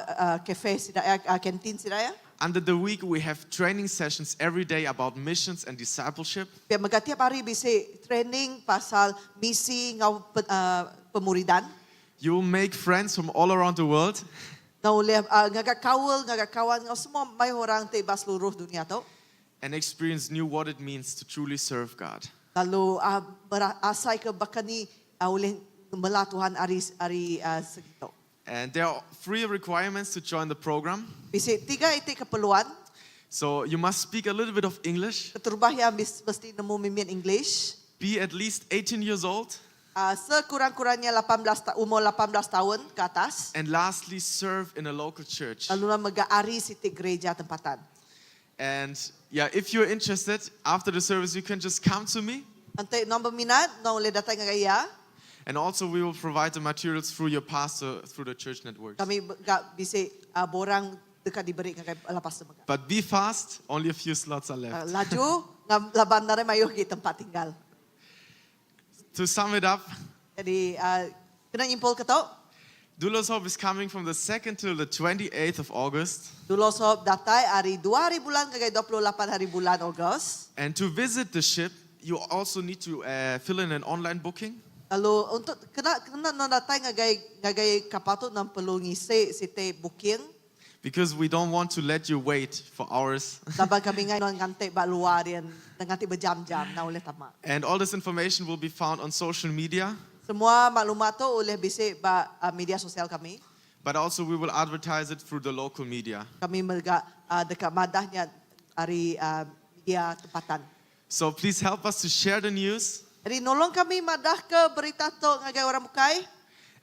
kafe sidaya, kantin sidaya. Under the week, we have training sessions every day about missions and discipleship. Biar mereka tiap hari bisa training pasal misi ngau pemuridan. You will make friends from all around the world. Ngau boleh ngagak kawal, ngagak kawan, ngau semua mai orang te bas seluruh dunia tu. And experience new what it means to truly serve God. Lalu berasai ke bakani oleh melah Tuhan hari hari segitu. And there are 3 requirements to join the program. Bisi 3 itik keperluan. So you must speak a little bit of English. Keterubah yang mesti nemu mimin English. Be at least 18 years old. Sekurang-kurangnya 18 umur 18 tahun ke atas. And lastly, serve in a local church. Lalu nak megah ari siti gereja tempatan. And if you're interested, after the service you can just come to me. Nanti nak berminat, nak boleh datang ke saya. And also we will provide the materials through your pastor, through the church network. Kami gak bisa borang dekat diberi ke lapas tu. But be fast, only a few slots are left. Laju, ngam laban nare mayuh ke tempat tinggal. To sum it up, Jadi kena nyimpul ke tau? Doulos Hope is coming from the 2nd till the 28th of August. Doulos Hope datai hari 2 hari bulan ke 28 hari bulan Ogos. And to visit the ship, you also need to fill in an online booking. Lalu untuk kena non datai ngagai kapal tu nan perlu ngisi site booking. Because we don't want to let you wait for hours. Laban kami ngai non ngantik bak luar dia ngantik berjam-jam na oleh tamak. And all this information will be found on social media. Semua maklumat tu oleh bisik bak media sosial kami. But also we will advertise it through the local media. Kami megak dekat madahnya hari media tempatan. So please help us to share the news. Jadi nolong kami madah ke berita tu ngagai orang bukai.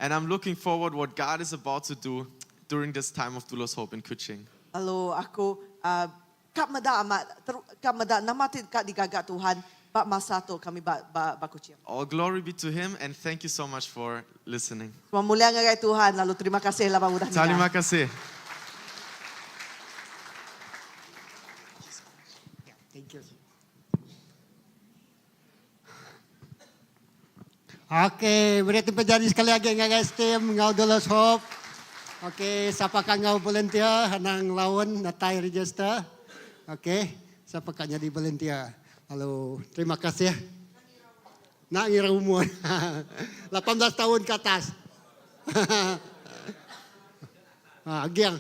And I'm looking forward what God is about to do during this time of Doulos Hope in Kuching. Lalu aku kap meda amat, kap meda nama ti kak digagak Tuhan Ba masa tu kami ba ba ba Kuching. All glory be to him and thank you so much for listening. Semua mulia ngagai Tuhan lalu terima kasih laban udah ninga. Terima kasih. Thank you. Okay, beri tempat jari sekali lagi ngagai team ngau Dolos Hope. Okay, siapa kan ngau volunteer hanang lawan natai register. Okay, siapa kan jadi volunteer. Lalu terima kasih. Nak ngira umur. 18 tahun ke atas. ha, giang.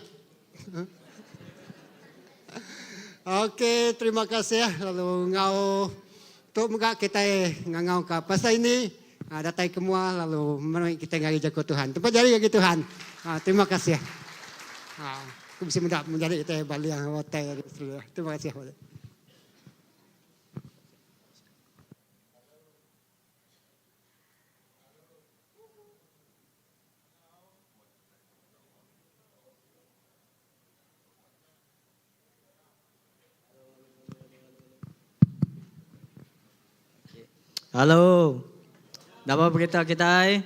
Okey, terima kasih lalu ngau tu mega kitai ngangau ka pasal ini ha, datai ke mua lalu meri kitai ngari jaku Tuhan. Tempat jari agi Tuhan. Ha, terima kasih. Ha, aku bisi meda menjadi kitai baliang watai Terima kasih. Halo. Nama berita kitai?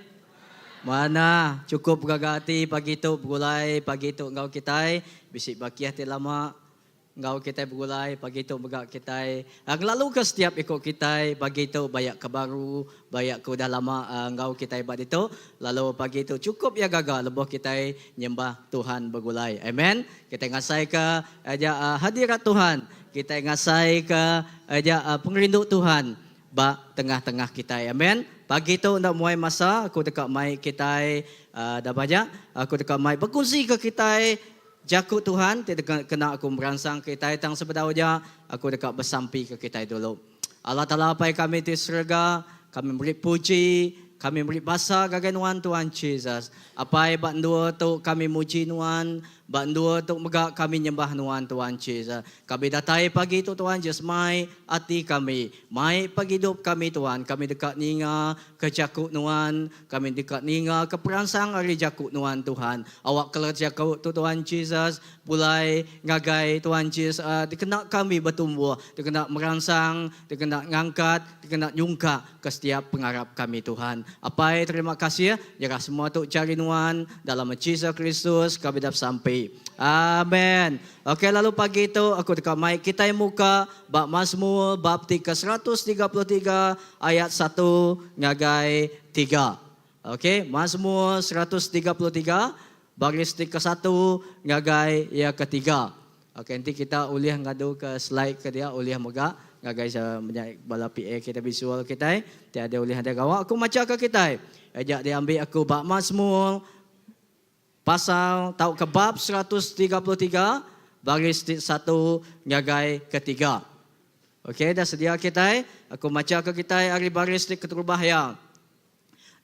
Manah, cukup gaga ati pagi tu begulai pagi tu enggau kitai bisi bakih ti lama Enggau kitai begulai pagi tu mega kitai ngelaluka setiap iku kitai pagi tu bayak ke baru bayak ke udah lama enggau kitai ba ditu lalu pagi tu chukup iya gaga lebuh kitai nyembah Tuhan begulai. Amen. Kitai ngasaika aja hadirat Tuhan, kitai ngasaika aja pengerindu Tuhan ba tengah-tengah kitai. Amen. Pagi tu enda muai masa aku deka mai kitai dah banyak aku deka mai bekunsika kitai Jaku Tuhan ti deka kena aku meransang kitai tang sebedau nya aku deka besampi ke kitai dulu. Allah Taala Apai kami ti serega, kami meri puji, kami meri basa ngagai Nuan Tuhan Jesus. Apai ba endur tu kami muji Nuan, ba endur tu mega kami nyembah Nuan Tuhan Jesus. Kami datai pagi tu Tuhan Jesus mai ati kami, mai pengidup kami Tuhan, kami deka ninga ke jaku Nuan, Kami deka ninga ke peransang ari jaku Nuan Tuhan. Awak ke jaku tu Tuhan Jesus pulai ngagai Tuhan Jesus dikena kami betumbuh, dikena meransang, dikena ngangkat, dikena nyungkak ke setiap pengarap kami Tuhan. Apai terima kasih nyerah semua tu jari Nuan dalam Jesus Kristus kami dap sampi. Amen. Ok lalu pagi tu aku deka mai kitai muka ba Mazmur bab ti ke 133 ayat satu ngagai tiga. Okey, Mazmur 133 baris ti kesatu ngagai iya ketiga. Okey, enti kita ulih ngadu ke slide ke dia ulih mega ngagai menya bala PA kita visual kitai ti ada ulih ada gawa aku macha ke kitai. Aja diambi aku ba Mazmur pasal tauka bab 133 baris ti satu ngagai ketiga. Okey, dah sedia kitai? Aku macha ke kitai ari baris ti keterubah iya.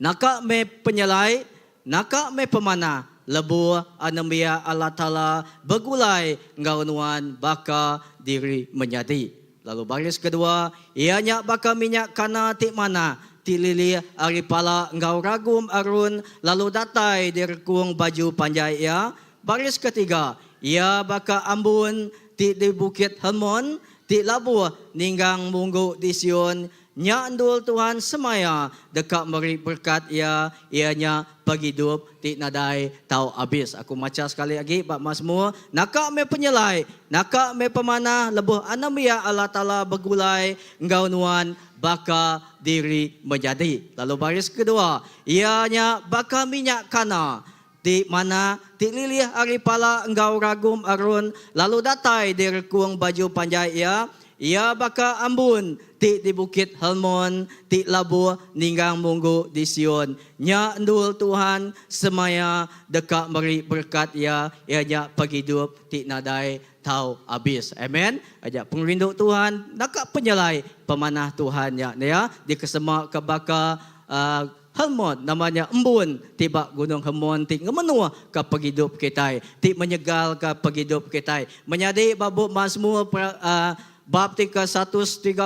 Naka meh penyelai, naka meh pemanah lebuh anembiak Allah Taala begulai enggau nuan baka diri menyadi. Lalu baris kedua, iya nya baka minyak kana ti manah ti lilih ari pala enggau ragum Aron lalu datai di rekung baju panjai iya. Baris ketiga, iya baka ambun ti di Bukit Hermon, ti labuh ninggang munggu di Sion, nya endul Tuhan semaya deka meri berekat Iya, iya nya pengidup ti nadai tau abis. Aku macha sekali agi ba Masmur, Naka meh penyelai, naka meh pemanah lebuh anembiak Allah Taala begulai enggau nuan baka diri menyadi. Lalu baris kedua, iya nya baka minyak kana ti manah ti lilih ari pala enggau ragum Aron lalu datai di rekung baju panjai iya, iya baka ambun ti di Bukit Hermon ti labuh ninggang munggu di Sion. Nya endul Tuhan semaya deka meri berekat iya, iya nya pengidup ti nadai tau abis. Amen. Aja pengerindu Tuhan naka penyelai pemanah Tuhan nya nya dikesema ke baka uh, Hermon nama nya embun ti ba Gunung Hermon ti ngemenuh ka pengidup kitai, ti menyegal ka pengidup kitai. Menyadi ba bup Mazmur uh, bab ti ke 133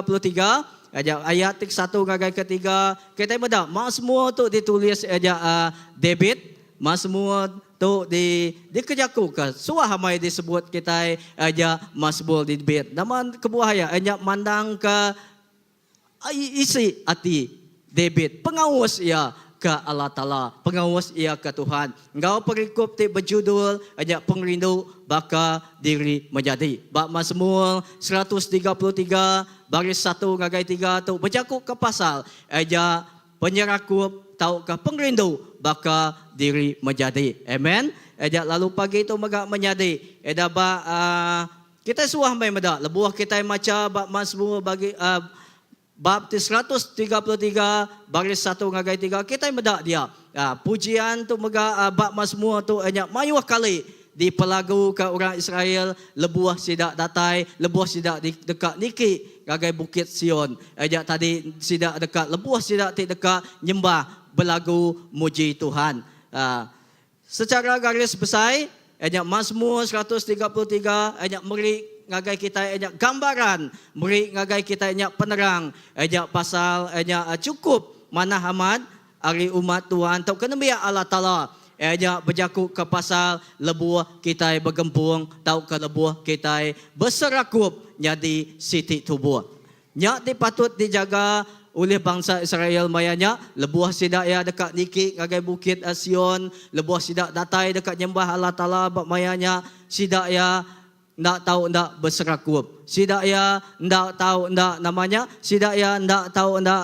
aja ayat ti ke satu ngagai ke tiga kitai meda Mazmur tu ditulis aja uh, David. Mazmur tu di dikejakuka suah amai disebut kitai aja Mazmur David. Nama kebuah iya? Nya mandangka. Isi ati David pengaus iya ke Allah Taala, pengaus iya ke Tuhan. Enggau perikup ti bejudul nya Pengerindu Baka Diri Menyadi. Ba Masmur 133 baris satu ngagai tiga tu bejakuka pasal nya penyerakup tauka pengerindu baka diri menyadi. Amen. Nya lalu pagi tu mega menyadi eda ba uhh Kitai suah meh meda lebuh kitai macha ba Mazmur bagi bab ti 133 baris satu ngagai tiga kitai meda dia pujian tu mega ba Mazmur tu nya mayuh kali dipelaguka orang Israel lebuh sida datai lebuh sida deka niki ngagai Bukit Sion nya tadi sida deka lebuh sida ti deka nyembah belagu muji Tuhan. Sechara garis besai, iya nya Masmur 133, iya nya meri ngagai kitai iya nya gambaran, meri ngagai kitai nya penerang, iya nya pasal iya nya chukup manah amat ari umat Tuhan tauka nembiak Allah Taala, iya nya bejakuka pasal lebuh kitai begempung tauka lebuh kitai beserakup nyadi siti tubuh. Nya ti patut dijaga ulih bansa Israel maya nya, lebuh sida iya deka niki ngagai Bukit Sion, lebuh sida datai deka nyembah Allah Taala ba maya nya, sida iya enda tau enda beserakup. Sida iya enda tau enda nama nya, sida iya enda tau enda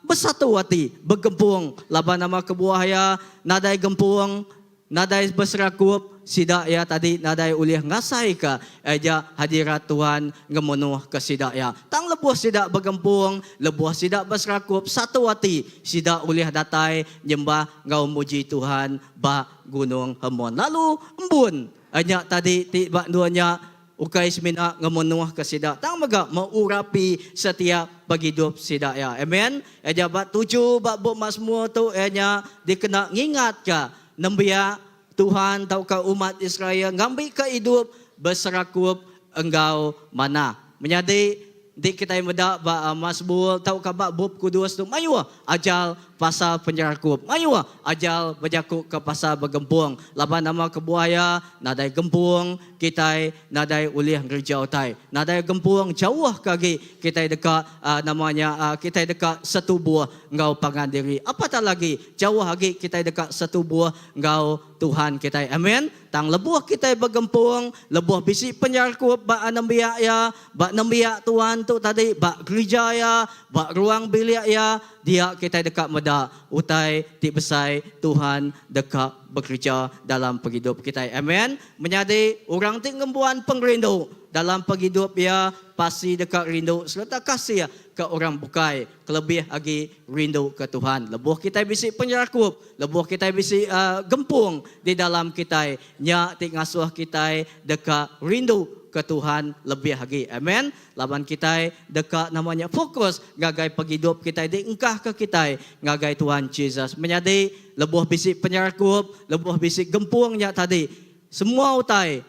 besatu ati, begempung laban nama kebuah iya nadai gempung. Nadai beserakup, sida iya tadi nadai ulih ngasaika aja hadirat Tuhan ngemenuhka sida iya. Tang lebuh sida begempung, lebuh sida beserakup satu ati, sida ulih datai nyembah enggau muji Tuhan ba Gunung Hermon. Lalu embun nya tadi ti ba endur nya Ukai semina ngemenuhka sida tang mega meurapi setiap pengidup sida iya. Amen. Iya nya ba tuju ba bup Masmur tu iya nya dikena ngingatka nembiak Tuhan tauka umat Israel ngambika idup beserakup enggau manah. Menyadi enti kitai meda ba Masmur tauka ba Bup Kudus tu mayuh ajar pasal penyerakup. Mayuh ajar bejakuka pasal begempung laban nama kebuah iya nadai gempung kitai nadai ulih ngereja utai. Nadai gempung jauh ke agi kitai deka nama nya kitai deka setubuh enggau pangan diri. Apatah lagi jauh agi kitai deka setubuh enggau Tuhan kitai. Amen. Tang lebuh kitai begempung, lebuh bisi penyerakup ba anembiak iya, ba nembiak Tuhan tu tadi, ba gerija iya, ba ruang bilik iya, dia kitai deka meda utai ti besai Tuhan deka bekereja dalam pengidup kitai. Amen. Menyadi, orang ti ngembuan pengerindu dalam pengidup iya pasti deka rindu sereta kasih ke orang bukai, kelebih agi rindu ke Tuhan. Lebuh kitai bisi penyerakup, Lebuh kitai bisi gempung di dalam kitai, nya ti ngasuh kitai deka rindu ke Tuhan lebih agi. Amen. Laban kitai deka nama nya fokus ngagai pengidup kitai diengkahka kitai ngagai Tuhan Jesus. Menyadi, lebuh bisi penyerakup, lebuh bisi gempung nya tadi, semua utai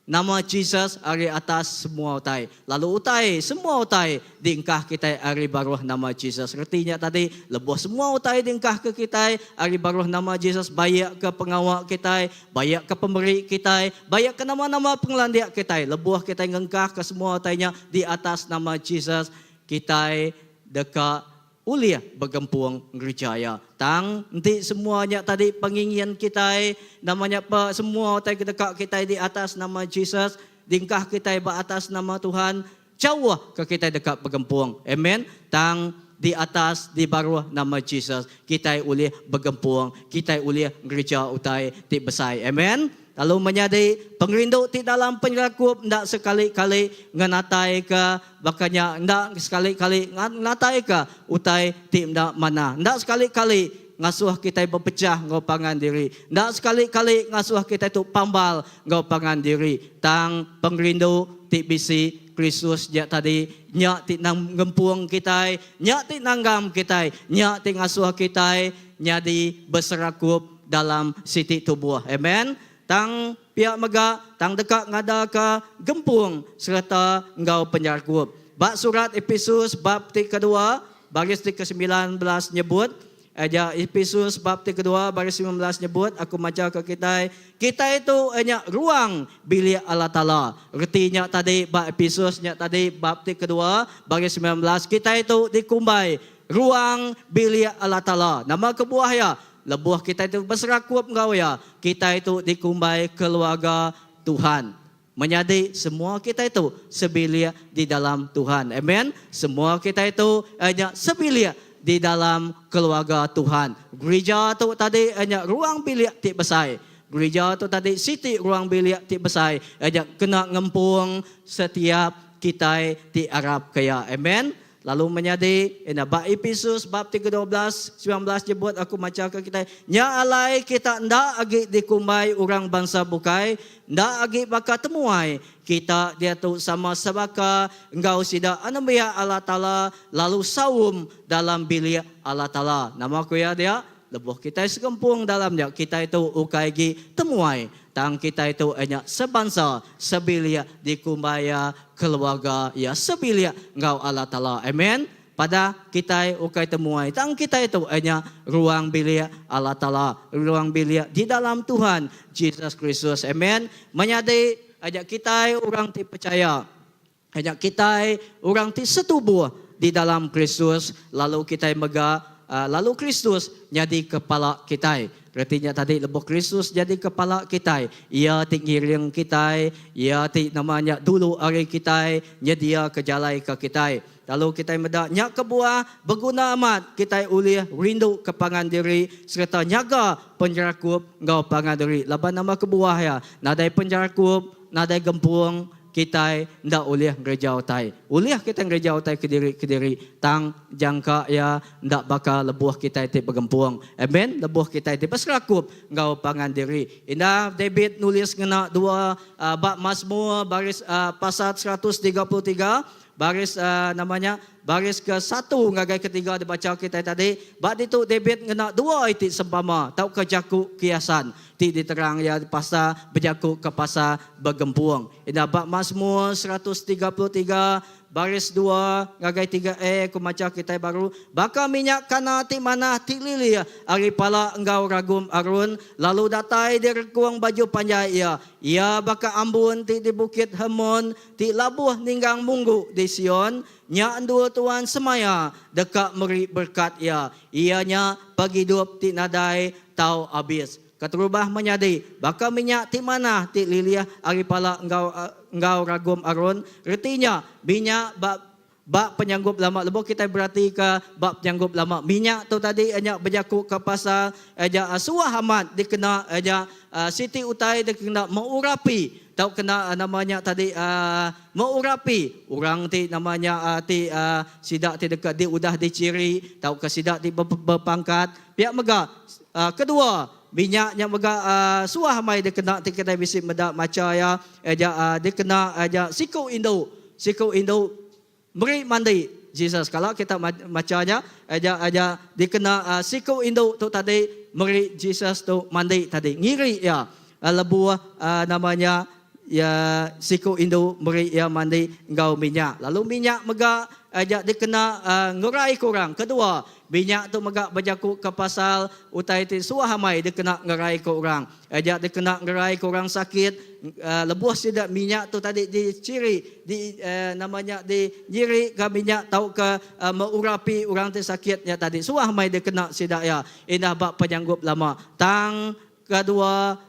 Nama Jesus ari atas semua utai, lalu utai, semua utai, diengkah kitai ari baruh nama Jesus. Reti nya tadi, lebuh semua utai diengkahka kitai ari baruh nama Jesus, baik ke pengawa kitai, baik ke pemeri kitai, baik ke nama-nama pengelandik kitai, lebuh kitai ngengkahka semua utai nya di atas nama Jesus, kitai deka Ulih begempung ngereja iya. Tang enti semua nya tadi pengingin kitai, nama nya pe semua utai ke deka kitai di atas nama Jesus, diengkah kitai ba atas nama Tuhan, jauh ke kitai deka begempung. Amen. Tang di atas di baruh nama Jesus, kitai ulih begempung, kitai ulih ngereja utai ti besai. Amen. Lalu menyadi pengerindu ti dalam penyerakup enda sekali-kali ngenataika baka nya enda sekali-kali ngenataika utai ti enda manah. Enda sekali-kali ngasuh kitai bepechah enggau pangan diri. Enda sekali-kali ngasuh kitai tu pambal enggau pangan diri. Tang pengerindu ti bisi Kristus nya tadi nya ti ngempung kitai, nya ti nanggam kitai, nya ti ngasuh kitai nyadi beserakup dalam siti tubuh. Amen. Tang pia mega tang deka ngadaka gempung sereta enggau penyerakup. Ba surat Epesus bab ti kedua, baris ti kesembilan belas nyebut, Aja Epesus bab ti kedua baris 19 nyebut aku macha ke kitai, kitai tu nya ruang bilik Allah Taala. Reti nya tadi ba Epesus nya tadi bab ti kedua baris 19 kitai tu dikumbai ruang bilik Allah Taala. Nama kebuah iya? Lebuh kitai tu beserakup enggau iya, kitai tu dikumbai keluarga Tuhan. Menyadi semua kitai tu sebilik di dalam Tuhan. Amen. Semua kitai tu nya sebilik di dalam keluarga Tuhan. Gerija tu tadi nya ruang bilik ti besai. Gerija tu tadi siti ruang bilik ti besai nya kena ngempung setiap kitai ti arap ke iya. Amen. Lalu menyadi, enda ba Epesus bab ti ke-12, 19 nyebut aku macha ke kitai, Nya alai kita enda agi dikumbai orang bansa bukai, enda agi baka temuai, kita diatu sama sebaka enggau sida anembiak Allah Taala lalu saum dalam bilik Allah Taala. Nama ku iya dia? Lebuh kitai segempung dalam nya, kitai tu ukai agi temuai, tang kitai tu nya sebansa, sebilik, dikumbai iya keluarga iya sebilik enggau Allah Taala. Amen. Padah kitai ukai temuai, tang kitai tu nya ruang bilik Allah Taala, ruang bilik di dalam Tuhan Jesus Kristus. Amen. Menyadi aja kitai orang ti pechaya. Nya kitai orang ti setubuh di dalam Kristus lalu kitai mega lalu Kristus nyadi kepala kitai. Reti nya tadi lebuh Kristus nyadi kepala kitai, Iya ti ngiring kitai, Iya ti nama nya dulu ari kitai nyediaka jalai ke kitai. Lalu kitai meda nya kebuah beguna amat kitai ulih rindu ke pangan diri sereta nyaga penyerakup enggau pangan diri laban nama kebuah iya nadai penyerakup, nadai gempung. Kitai enda ulih ngereja utai. Ulih kitai ngereja utai kediri-kediri, tang jangka iya enda baka lebuh kitai ti begempung. Amen. Lebuh kitai ti beserakup enggau pangan diri. Indah David nulis ngena dua ba Masmur baris pasal 133, baris nama nya, baris ke satu ngagai ketiga dibacha kitai tadi. Ba ditu David ngena dua iti sempama tauka jaku kiasan. Ti diterang iya pasal bejaku ke pasal begempung. Enda ba Masmur 133 baris dua ngagai tiga A ku macha kitai baru, Baka minyak kana ti manah ti lilih ari pala enggau ragum Aron, lalu datai di rekung baju panjai iya. Iya baka ambun ti di Bukit Hermon, ti labuh ninggang munggu di Sion, nya endur Tuan semaya deka meri berekat iya, iya nya pengidup ti nadai tau abis. Keterubah menyadi, baka minyak ti manah ti lilih ari pala enggau enggau ragum Aron, reti nya, minyak ba ba penyanggup lama. Lebuh kitai beratika ba penyanggup lama, minyak tu tadi iya nya bejakuka pasal iya nya suah amat dikena iya nya siti utai dikena meurapi tau kena nama nya tadi meurapi orang ti nama nya ti sida ti deka di udah dichiri tauka sida ti bepangkat. Pia mega Kedua, minyak nya mega suah amai dikena ti kitai bisi meda macha iya aja dikena aja siku indu, siku indu meri mandi Jesus. Kala kita macha nya aja aja dikena siku indu tu tadi meri Jesus tu mandi tadi ngiri iya lebuh nama nya iya siku indu meri iya mandi enggau minyak. Lalu minyak mega aja dikena ngeraika orang. Kedua, Minyak tu mega bejakuka pasal utai ti suah amai dikena ngeraika orang. Aja dikena ngeraika orang sakit, lebuh sida minyak tu tadi dichiri, di nama nya dinyirika minyak tauka meurapi orang ti sakit nya tadi suah amai dikena sida iya indah ba penyanggup lama. Tang kedua,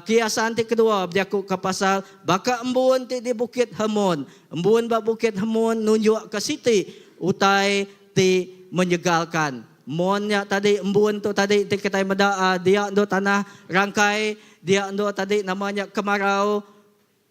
kiasan ti kedua bejakuka pasal baka embun ti di Bukit Hermon. Embun ba Bukit Hermon nunjukka siti utai ti menyegalkan. Mon nya tadi embun tu tadi ti kitai meda dia endur tanah rangkai, dia endur tadi nama nya kemarau.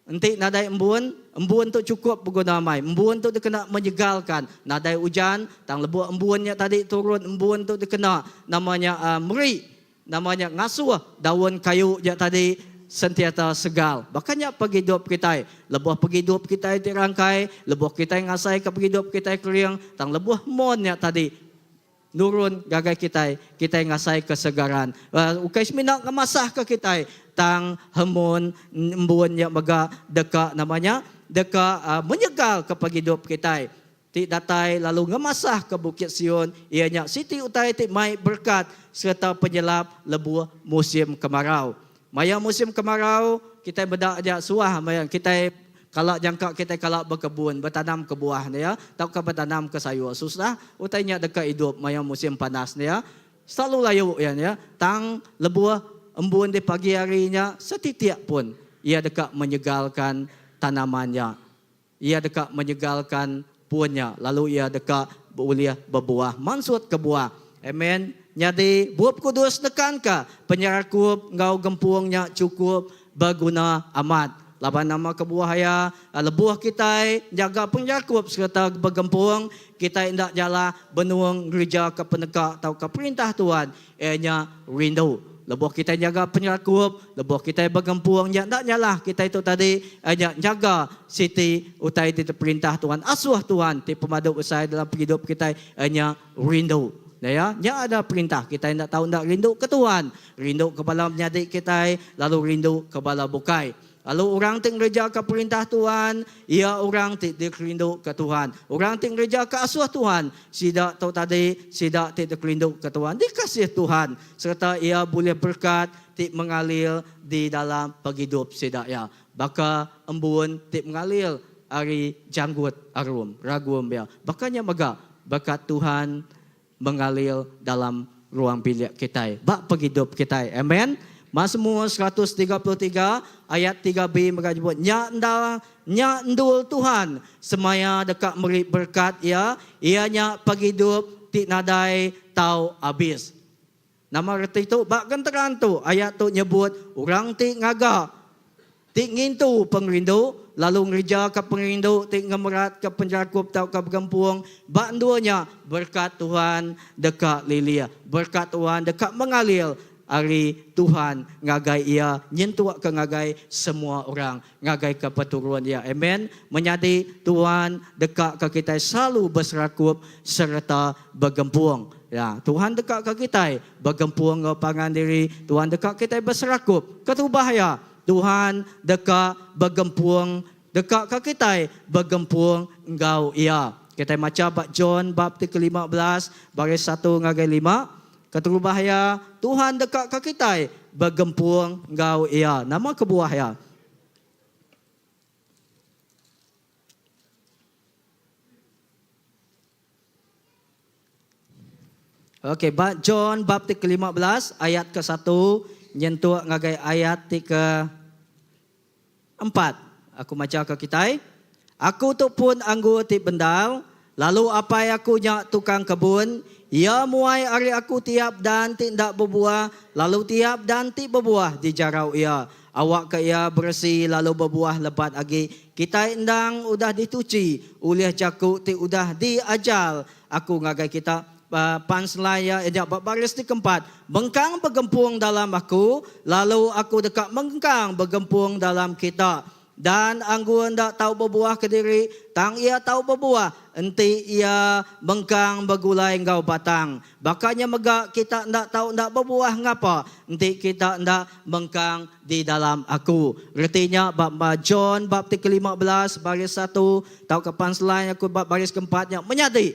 Enti nadai embun, embun tu chukup beguna amai. Embun tu dikena menyegalkan. Nadai ujan, tang lebuh embun nya tadi turun embun tu dikena nama nya meri Nama nya ngasuh daun kayu nya tadi sentiata segar. Baka nya pengidup kitai. Lebuh pengidup kitai ti rangkai, lebuh kitai ngasaika pengidup kitai kering, tang lebuh mon nya tadi nurun ngagai kitai, kitai ngasaika kesegaran. Ukai semina ngemasahka kitai, tang hormon embun nya mega deka nama nya deka menyegarka pengidup kitai. ti datai lalu ngemasahka Bukit Sion, iya nya siti utai ti mai berekat sereta penyelap lebuh musim kemarau. Maya musim kemarau, kitai meda aja suah maya kitai kala jangka kitai kala bekebun, betanam ke buah ne ya, tauka betanam ke sayur. Susah utai nya deka idup maya musim panas ne ya. Selalu layu iya ne ya. Tang lebuh embun di pagi hari nya setitik pun iya deka menyegalkan tanaman nya. Iya deka menyegalkan pun nya, lalu iya deka beulih bebuah, mansutka buah. Amen. Nyadi, Bup Kudus nekanka penyerakup enggau gempung nya chukup beguna amat. Laban nama kebuah iya, lebuh kitai nyaga penyerakup sereta begempung, kitai enda nyalah benung ngerejaka peneka tauka perintah Tuhan, iya nya rindu. Lebuh kitai nyaga penyerakup, lebuh kitai begempung nya enda nyalah kitai tu tadi iya nya nyaga siti utai ti diperintah Tuhan, asuh Tuhan ti pemadu besai dalam pengidup kitai iya nya rindu. Nya nya ada perintah kitai enda tau enda rindu ke Tuhan, rindu ke bala menyadi kitai lalu rindu ke bala bukai. Lalu orang ti ngerejaka perintah Tuhan, iya orang ti dikerinduka Tuhan. Orang ti ngerejaka asuh Tuhan, sida tu tadi sida ti dikerinduka Tuhan, dikasih Tuhan, sereta iya bulih berekat ti mengalir di dalam pengidup sida iya, baka embun ti mengalir ari janggut arum, ragum iya. Baka nya mega berekat Tuhan mengalir dalam ruang bilik kitai, ba pengidup kitai. Amen. Masmur 133 ayat 3b mega nyebut, Nya enda nya endul Tuhan semaya deka meri berekat Iya, iya nya pengidup ti nadai tau abis. Nama reti tu? Ba genteran tu, ayat tu nyebut orang ti ngaga ti ngintu pengerindu lalu ngerejaka pengerindu ti ngemeratka penjerakup tauka begempung ba endur nya, berekat Tuhan deka lilih, berekat Tuhan deka mengalir ari Tuhan ngagai iya nyentukka ngagai semua orang, ngagai ke peturun iya. Amen. Menyadi, Tuhan dekaka kitai selalu beserakup sereta begempung. Ya, Tuhan dekaka kitai begempung enggau pangan diri. Tuhan deka kitai beserakup. Keterubah iya, Tuhan deka begempung dekaka kitai begempung enggau Iya. Kitai macha ba John bab ti ke-15 baris satu ngagai lima. Keterubah iya, Tuhan dekaka kitai begempung enggau Iya. Nama kebuah iya? Okey, ba John bab ti ke-15 ayat ke-satu nyentuk ngagai ayat ti ke-empat. Aku macha ke kitai. Aku tu pun anggur ti bendar, lalu Apai aku nya tukang kebun. Iya muai ari aku tiap dan ti enda bebuah, lalu tiap dan ti bebuah dijarau iya. Awakka iya beresi lalu bebuah lebat agi. Kitai endang udah dituchi ulih jaku ti udah diajar aku ngagai kita. Punchline iya nya ba baris ti keempat, Mengkang begempung dalam aku, lalu aku deka mengkang begempung dalam kita. Dan anggur enda tau bebuah kediri, tang iya tau bebuah enti iya mengkang begulai enggau batang. Baka nya mega kita enda tau enda bebuah ngapa enti kita enda mengkang di dalam aku. Reti nya ba John bab ti ke-15 baris satu tauka punchline aku ba baris keempat nya menyadi.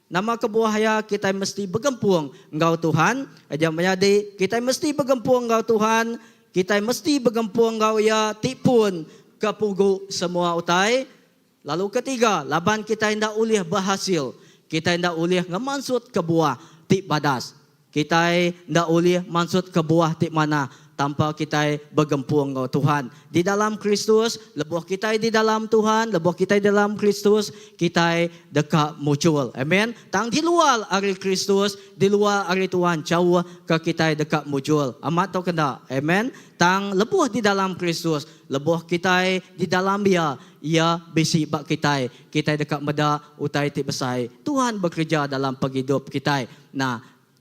Nama kebuah iya kitai mesti begempung enggau Tuhan? Aja menyadi, kitai mesti begempung enggau Tuhan, kitai mesti begempung enggau Iya ti pun ke pugu semua utai. Lalu ketiga, laban kitai enda ulih behasil, kitai enda ulih ngemansutka buah ti badas. Kitai enda ulih mansutka buah ti manah tanpa kitai begempung enggau Tuhan. Di dalam Kristus, lebuh kitai di dalam Tuhan, lebuh kitai dalam Kristus, kitai deka muchul. Amen. Tang di luar ari Kristus, di luar ari Tuhan, jauh ke kitai deka mujur. Amat tauka enda? Amen. Tang lebuh di dalam Kristus, lebuh kitai di dalam Iya, Iya bisi ba kitai. Kitai deka meda utai ti besai Tuhan bekereja dalam pengidup kitai. Nah,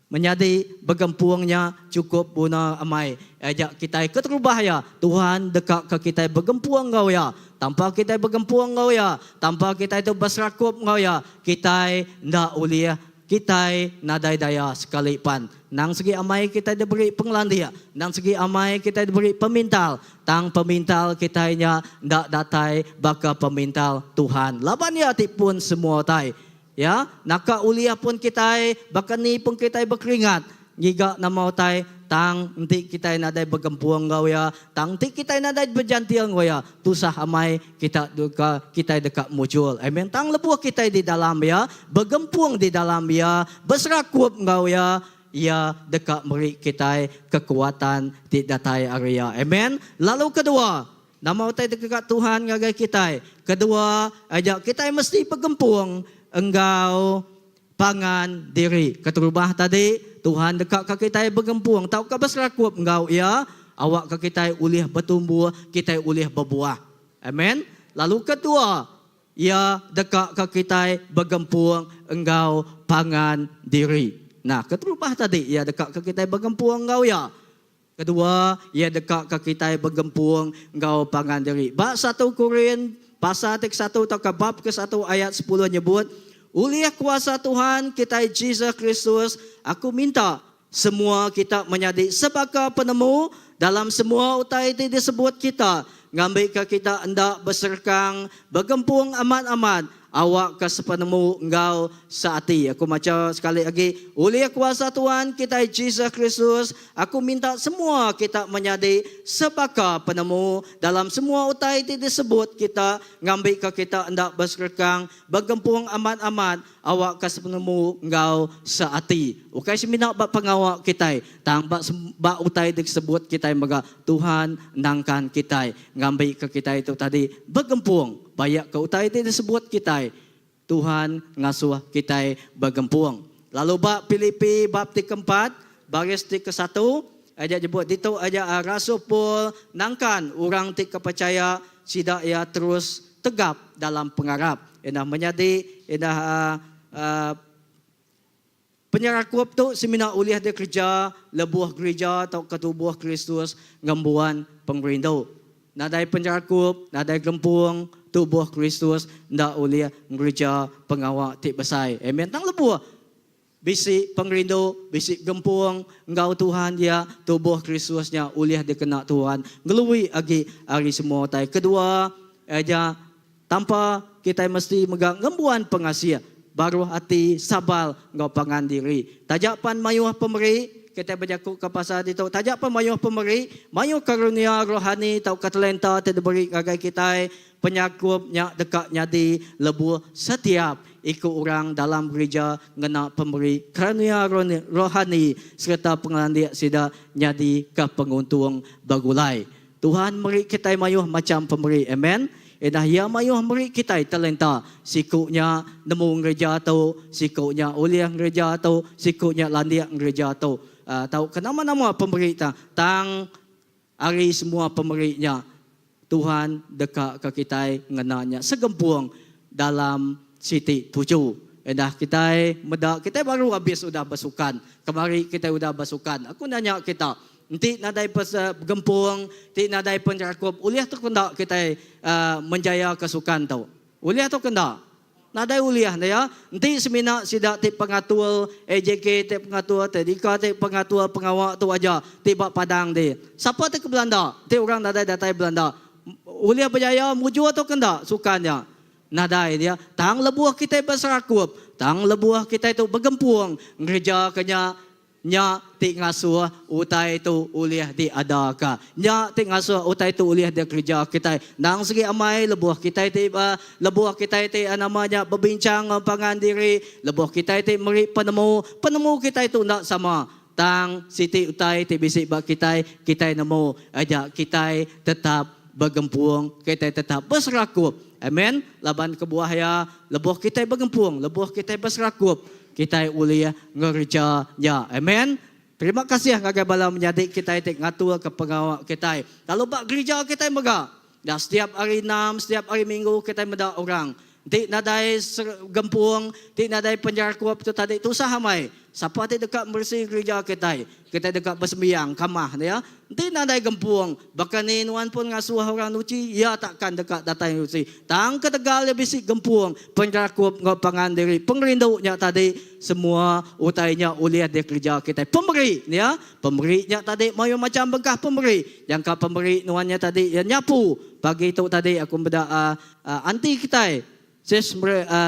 menyadi begempung nya chukup guna amai. Aja kitai keterubah iya, Tuhan deka ke kitai begempung enggau Iya. Tanpa kitai begempung enggau Iya, tanpa kitai tu beserakup enggau Iya, kitai enda ulih. kitai nadai daya sekali pan. Nang segi amai kitai diberi pengelandik, nang segi amai kitai diberi pemintal, tang pemintal kitai nya enda datai baka pemintal Tuhan laban Iya ti pun semua utai. Ya, naka ulih pun kitai, baka ni pun kitai bekeringat ngiga nama utai, tang enti kitai nadai begempung enggau iya, tang enti kitai nadai bejantil enggau iya, tusah amai kita deka kitai deka mujur. Amen. Tang lebuh kitai di dalam iya, begempung di dalam iya, beserakup enggau iya, iya deka meri kitai kekuatan ti datai ari iya. Amen. Lalu kedua, Nama utai dikega Tuhan ngagai kitai? Kedua, aja kitai mesti begempung enggau pangan diri. Keterubah tadi, Tuhan dekaka kitai begempung tauka beserakup enggau Iya, awakka kitai ulih betumbuh, kitai ulih bebuah. Amen. Lalu kedua, Iya dekaka kitai begempung enggau pangan diri. Nah, keterubah tadi, Iya dekaka kitai begempung enggau Iya. Kedua, iya dekaka kitai begempung enggau pangan diri. Ba satu Korin pasal ti kesatu tauka bab kesatu ayat sepuluh nyebut, Ulih kuasa Tuhan kitai Jesus Kristus, aku minta semua kita menyadi sebaka penemu dalam semua utai ti disebut kita, ngambika kita enda beserekang begempung amat-amat Awakka sepenemu enggau seati. Aku macha sekali agi, Ulih kuasa Tuhan kitai Jesus Kristus, aku minta semua kita menyadi sebaka penemu dalam semua utai ti disebut kita, ngambika kita enda beserekang, begempung amat-amat, awakka sepenemu enggau seati. Ukai semina ba pengawa kitai, tang ba ba utai ti disebut kitai mega, Tuhan nangkan kitai ngambika kitai tu tadi begempung. Bayak ke utai ti disebut kitai, Tuhan ngasuh kitai begempung. Lalu ba Pilipi bab ti keempat, baris ti kesatu, aja nyebut ditu aja Rasul Paul nangkan orang ti kepechaya sida iya terus tegap dalam pengarap. Indah menyadi indah uhh Penyerakup tu semina ulih dikereja lebuh gerija tauka tubuh Kristus ngembuan pengerindu. Nadai penyerakup, nadai gempung, tubuh Kristus enda ulih ngereja pengawa ti besai. Amen. Tang lebuh bisi pengerindu, bisi gempung enggau Tuhan dia, tubuh Kristus nya ulih dikena Tuhan ngelui agi ari semua utai. Kedua, iya Tampa kitai mesti mega ngembuan pengasih, baruh ati, sabar enggau pangan diri. Taja pan mayuh pemeri, kitai bejakuka pasal ditu, taja pan mayuh pemeri, mayuh karunia rohani tauka talenta ti diberi ngagai kitai, penyakup nya deka nyadi lebuh setiap iku orang dalam gerija ngena pemeri karunia rohani sereta pengelandik sida nyadika penguntung begulai. Tuhan meri kitai mayuh macham pemeri. Amen. Indah Iya mayuh meri kitai talenta. Siku nya nemu ngereja tu, siku nya ulih ngereja tu, siku nya landik ngereja tu. Tauka nama-nama pemeri ta. Tang ari semua pemeri nya, Tuhan deka ke kitai ngena nya segempung dalam siti tuju. Indah kitai meda kitai baru abis udah besukan. Kemari kitai udah besukan. Aku nanya kita, Enti nadai begempung, ti nadai penyerakup, ulih tu ke enda kitai menjayaka sukan tu? Ulih tu ke enda? Nadai ulih enda ya. Enti semina sida ti pengatur AJK ti pengatur Tadika ti pengatur pengawa tu aja ti ba padang ti. Sapa ti ke belanda? Enti orang nadai datai belanda, ulih bejaya mujur tu ke enda sukan nya? Nadai dia. Tang lebuh kitai beserakup, tang lebuh kitai tu begempung ngerejaka nya, Nya ti ngasuh utai tu ulih diadaka. Nya ti ngasuh utai tu ulih dikereja kitai. Endang sigi amai lebuh kitai ti lebuh kitai ti nama nya bebincang enggau pangan diri, lebuh kitai ti meri penemu, penemu kitai tu enda sama. Tang siti utai ti bisi ba kitai, kitai nemu aja kitai tetap begempung, kitai tetap beserakup. Amen. Laban kebuah iya lebuh kitai begempung, lebuh kitai beserakup, Kitai ulih ngereja nya. Amen. Terima kasih ngagai bala menyadi kitai ti ngaturka pengawa kitai. Lalu ba gerija kitai mega, nya setiap hari Enam, setiap hari Minggu kitai meda orang. Enti nadai gempung, enti nadai penyerakup tu tadi tusah amai. Sapa ti deka meresi gerija kitai? Kitai deka besembiang kamah ne ya. Enti nadai gempung, baka ni nuan pun ngasuh orang nuchi, iya takkan deka datai nuchi. Tang ketegal iya bisi gempung, penyerakup enggau pangan diri, pengerindu nya tadi, semua utai nya ulih dikereja kitai. Pemeri ne ya. Pemeri nya tadi mayuh macham bengkah pemeri. Jangka pemeri nuan nya tadi iya nyapu. Pagi tu tadi aku meda Anti kitai sis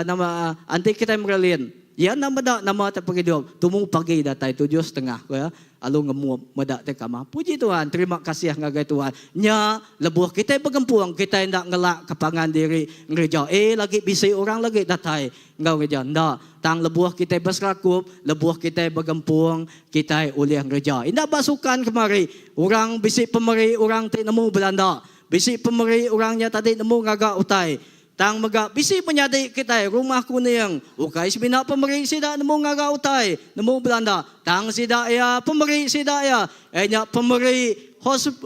nama anti kitai Merlin iya enda meda nama te pengidup tumu pagi datai 7:30 ku iya alu ngemup meda te kamah. Puji Tuhan terima kasih ngagai Tuhan nya lebuh kitai begempung kitai enda ngelak ke pangan diri ngereja eh lagi bisi orang lagi datai enggau ngereja enda tang lebuh kitai beserakup lebuh kitai begempung kitai ulih ngereja. Indah ba sukan kemari orang bisi pemeri orang ti nemu belanda Bisi pemeri orang nya tadi nemu ngaga utai. Tang mega bisi menyadi kitai rumah kuning. Ukai semina pemeri sida nemu ngaga utai, nemu belanda. Tang sida iya pemeri sida iya. Iya nya pemeri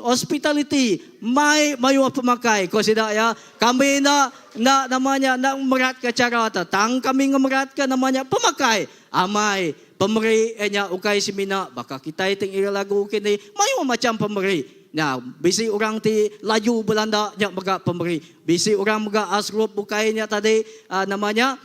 hospitality mai mayuh pemakai ko sida iya. Kami enda enda nama nya enda ngemeratka chara tu. Tang kami ngemeratka nama nya pemakai. Amai pemeri iya nya ukai semina baka kitai ti ngira lagu kini mayuh macham pemeri. Nya, bisi orang ti laju belanda nya mega pemeri. Bisi orang mega asrup bukai nya tadi nama nya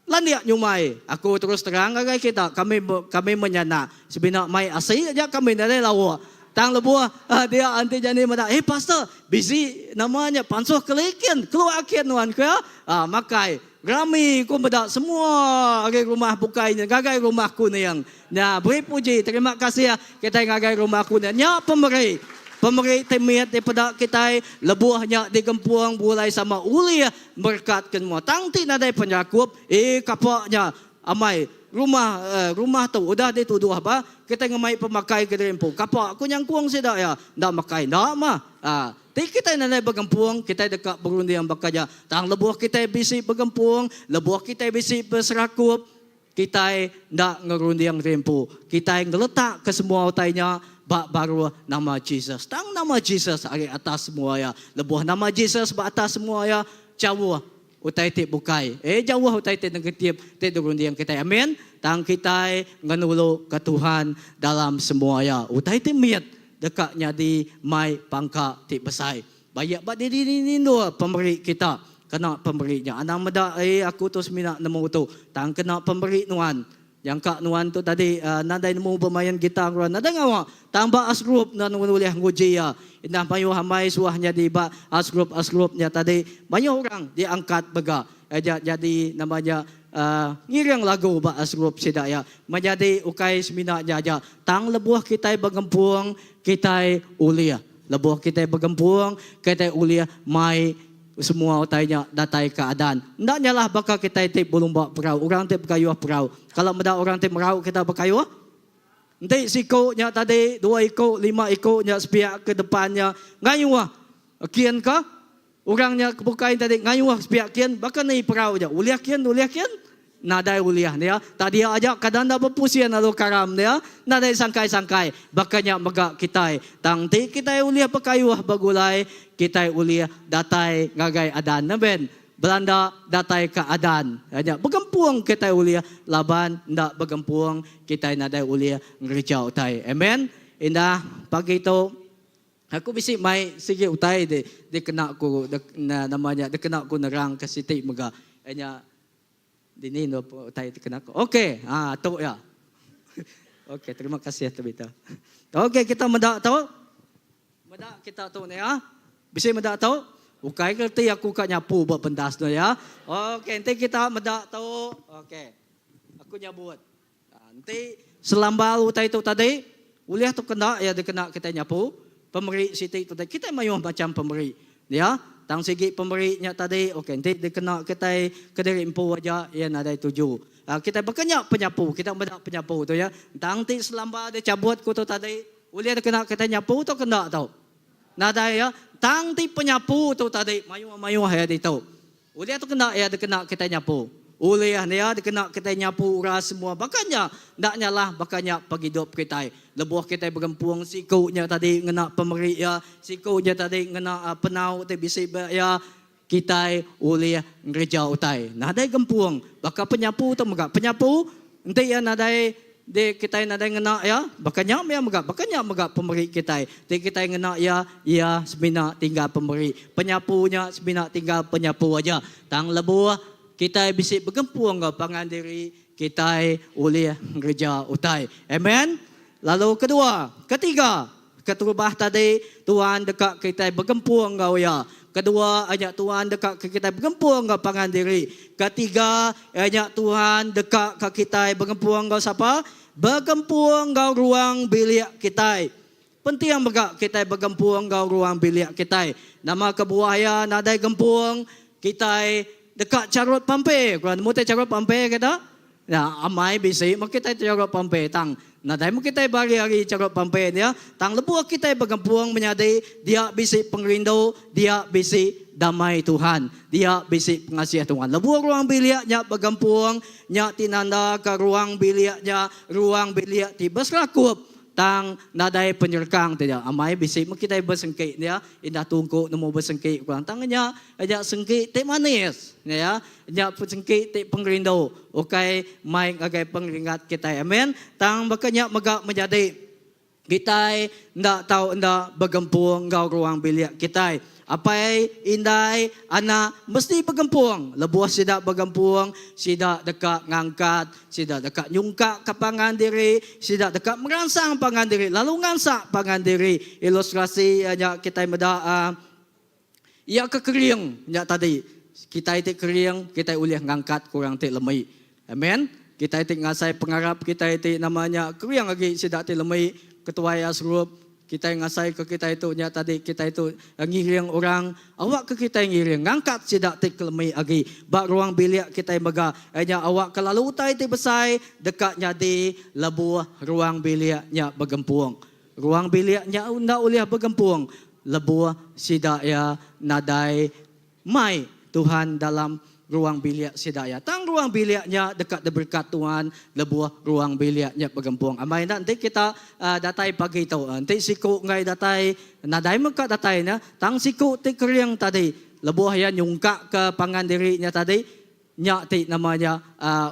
landik nyumai. Aku terus terang ngagai kita, kami kami menyanak semina mai asi aja kami nadai lauk. Tang lebuh dia anti jani meda, eh pastor bisi nama nya pansuh kelikin keluar kin nuan ku iya makai. Rami ku meda semua ari rumah bukai nya ngagai rumah kuning. Nya beri puji terima kasih kitai ngagai rumah kuning. Nya pemeri. Pemeri ti mit dipeda kitai lebuh nya digempung begulai sama ulih merekat ke semua. Tang ti nadai penyerakup eh kapa nya amai rumah rumah tu udah dituduh ba kitai ngemai pemakai kediri empu. Kapa ku nyangkung sida iya enda makai enda mah. Ti kitai nadai begempung, kitai deka berunding baka nya. Tang lebuh kitai bisi begempung, lebuh kitai bisi beserakup, kitai enda ngerunding diri empu. Kitai ngeletakka semua utai nya ba baruh nama Jesus. Tang nama Jesus ari atas semua iya. Lebuh nama Jesus ba atas semua iya, jauh utai ti bukai. Eh jauh utai ti negatif ti dirunding kitai. Amin. Tang kitai ngenuluka Tuhan dalam semua iya. Utai ti mit deka nyadi mai pangka ti besai. Bayak ba diri dini endur pemeri kita kena pemeri nya. Anang meda ei aku tu semina nemu tu. Tang kena pemeri nuan. Nyangka nuan tu tadi nadai nemu bemain gitar nuan nadai ngawa. Tang ba asgroup nuan ulih nguji iya. Indah mayuh amai suah nyadi ba asgroup asgroup nya tadi mayuh orang diangkat mega. Aja nyadi nama nya ngiring lagu ba asgroup sida iya. Menyadi ukai semina nya aja tang lebuh kitai begempung kitai ulih. Lebuh kitai begempung kitai ulih mai semua utai nya datai ke adan. Enda nyalah baka kitai ti belumba perau orang ti bekayuh perau. Kala meda orang ti merau kita bekayuh? Enti siku nya tadi dua iku lima iku nya sepiak ke depan nya ngayuh kin ka Orang nya ke bukai tadi ngayuh sepiak kin baka ni perau ja ulih kin ulih kin nadai ulih dia tak dia aja kada enda bepusin lalu karam dia nadai sangkai sangkai baka nya mega kitai tang enti kitai ulih bekayuh begulai kitai ulih datai ngagai adan ne ben belanda datai ka adan nya begempung kitai ulih laban enda begempung kitai nadai ulih ngereja utai amen indah pagi tu. Aku bisi mai sigi utai di dikena ku nama nya dikena ku nerang ke siti mega iya nya dini endur utai dikena ku. Okey haa tu iya. Okey terima kasih Tabitha. Okey kita meda tu. Meda kita tu nih ah. Bisi meda tu? Ukai ke reti aku ka nyapu ba pendas tu ya. Okey enti kita meda tu. Okey. Aku nyabut. Enti selambal utai tu tadi, ulih tu kena iya dikena kitai nyapu pemeri siti tu tadi. Kitai mayuh macham pemeri dia, tang sigi pemeri nya tadi okey enti dikena kitai kediri empu aja iya nadai tuju. Kitai baka nya penyapu, kita meda penyapu tu ya. Tang enti selambal dichabut ku tu tadi, ulih dikena kitai nyapu tauka enda tu? Nadai iya. Tang ti penyapu tu tadi mayuh-mayuh iya ditu. Ulih tu kena iya dikena kitai nyapu. Ulih nya dikena kitai nyapu uras semua baka nya. Enda nyalah baka nya pengidup kitai. Lebuh kitai begempung siku nya tadi ngena pemeri iya, siku nya tadi ngena penau ti bisi ba iya. kitai ulih ngereja utai. Nadai gempung baka penyapu tu mega. Penyapu enti iya nadai di kitai nadai ngena iya, baka nya meh iya mega. Baka nya mega pemeri kitai. Enti kitai ngena iya, iya semina tinggal pemeri. Penyapu nya semina tinggal penyapu aja. Tang lebuh kitai bisi begempung enggau pangan diri, kitai ulih ngereja utai. Amen. Lalu kedua, ketiga, keterubah tadi Tuhan deka kitai begempung enggau Iya. Kedua, nya Tuhan deka ke kitai begempung enggau pangan diri. Ketiga, nya Tuhan deka ke kitai begempung enggau sapa? Begempung enggau ruang bilik kitai. Penting mega kitai begempung enggau ruang bilik kitai. Nama kebuah iya nadai gempung, kitai deka charut pampe. Ku nemu tai charut pampe kita? Nya amai bisi meh kitai charut pampe tang nadai meh kitai beari-ari charut pampe nya. Tang lebuh kitai begempung menyadi dia bisi pengerindu, dia bisi damai Tuhan, dia bisi pengasih Tuhan. Lebuh ruang bilik nya begempung, nya ti nandaka ruang bilik nya ruang bilik ti beserakup. Tang nadai penyerekang ti nya. Amai bisi meh kitai besengki nya, indah tungku nemu besengki ku orang. Tang nya nya sengki ti manis nya ya. Nya sengki ti pengerindu ukai mai ngagai pengeringat kitai. Amen. Tang baka nya mega menyadi kitai enda tau enda begempung enggau ruang bilik kitai. Apai, indai, anak mesti begempung. Lebuh sida begempung, sida deka ngangkat, sida deka nyungkakka pangan diri, sida deka meransang pangan diri lalu ngansak pangan diri. Ilustrasi iya nya kitai meda uhh iya ke kering nya tadi. Kitai ti kering, kitai ulih ngangkat ke orang ti lemi. Amen. Kitai ti ngasai pengarap kitai ti nama nya kering agi sida ti lemi, ketuai asrup, kitai ngasai ke kitai tu nya tadi kitai tu ngiring orang, awak ke kitai ngiring ngangkat sida ti kelemi agi ba ruang bilik kitai mega nya awak ke lalu utai ti besai deka nyadi lebuh ruang bilik nya begempung. Ruang bilik nya enda ulih begempung lebuh sida iya nadai Mai Tuhan dalam ruang bilik sida iya. Tang ruang bilik nya deka diberekat Tuhan lebuh ruang bilik nya begempung. Amai enda enti kita datai pagi tu. Enti siku enggai datai, nadai mega datai nya. Tang siku ti kering tadi lebuh iya nyungkakka pangan diri nya tadi, nya ti nama nya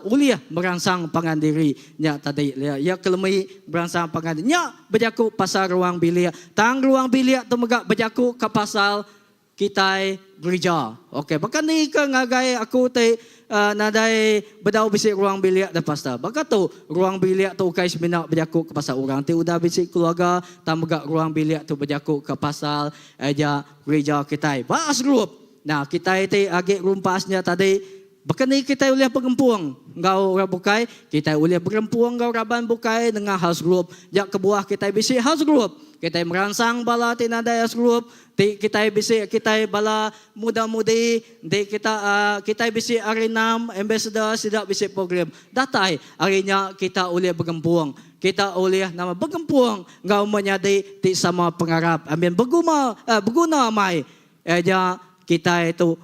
ulih meransang pangan diri nya tadi. Iya ke lemi meransang pangan diri. Nya bejaku pasal ruang bilik. Tang ruang bilik tu mega bejaku ka pasal Kitai gerija. Ok, baka ni ke ngagai aku ti nadai bedau bisi ruang bilik deh pastor. Baka tu, ruang bilik tu ukai semina bejaku ke pasal orang ti udah bisi keluarga tang mega ruang bilik tu bejaku ke pasal aja gerija kitai. Ba as group. Nah, kitai ti agi rumpas nya tadi Baka ni kitai ulih begempung enggau orang bukai? Kitai ulih berempung enggau raban bukai nengah house group. Nya kebuah kitai bisi house group. Kitai meransang bala ti nadai house group, ti kitai bisi kitai bala muda-mudi, enti kita kitai bisi hari enam ambassador sida bisi program. Datai ari nya kita ulih begempung. Kita ulih nama begempung enggau menyadi ti sama pengarap. Amin beguma beguna amai Iya nya kitai tu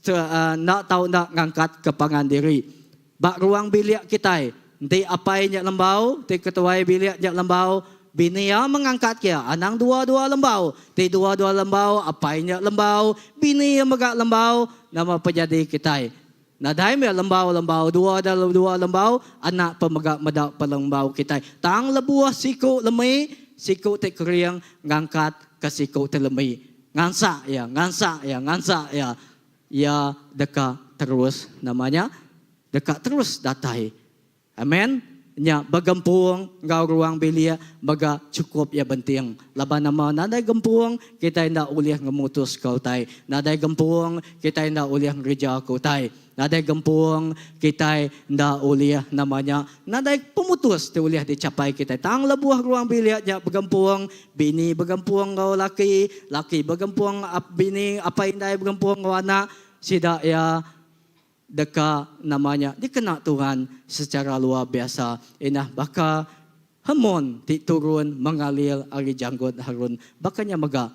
enda tau enda ngangkatka pangan diri. Ba ruang bilik kitai, enti apai nya lembau, ti ketuai bilik nya lembau, bini iya mengangkatka iya. Anang dua-dua lembau. Ti dua-dua lembau, apai nya lembau, bini iya mega lembau, nama penyadi kitai? Nadai meh lembau-lembau, dua dalam dua lembau, anak pemega meda pelembau kitai. Tang lebuh siku lemi, siku ti kering ngangkat ke siku ti lemi. Ngansak iya, ngansak iya, ngansak iya. Iya deka terus nama nya? Deka terus datai. Amen. Nya begempung enggau ruang bilik mega chukup iya benting. Laban nama nadai gempung, kitai enda ulih ngemutuska utai. Nadai gempung, kitai enda ulih ngerejaka utai. Nadai gempung, kitai enda ulih nama nya nadai pemutus ti ulih dichapai kitai. Tang lebuh ruang bilik nya begempung, bini begempung enggau laki, laki begempung bini, apai indai begempung enggau anak, sida iya Deka nama nya dikena Tuhan secara luar biasa indah baka Hermon ti turun mengalir ari janggut Harun, baka nya mega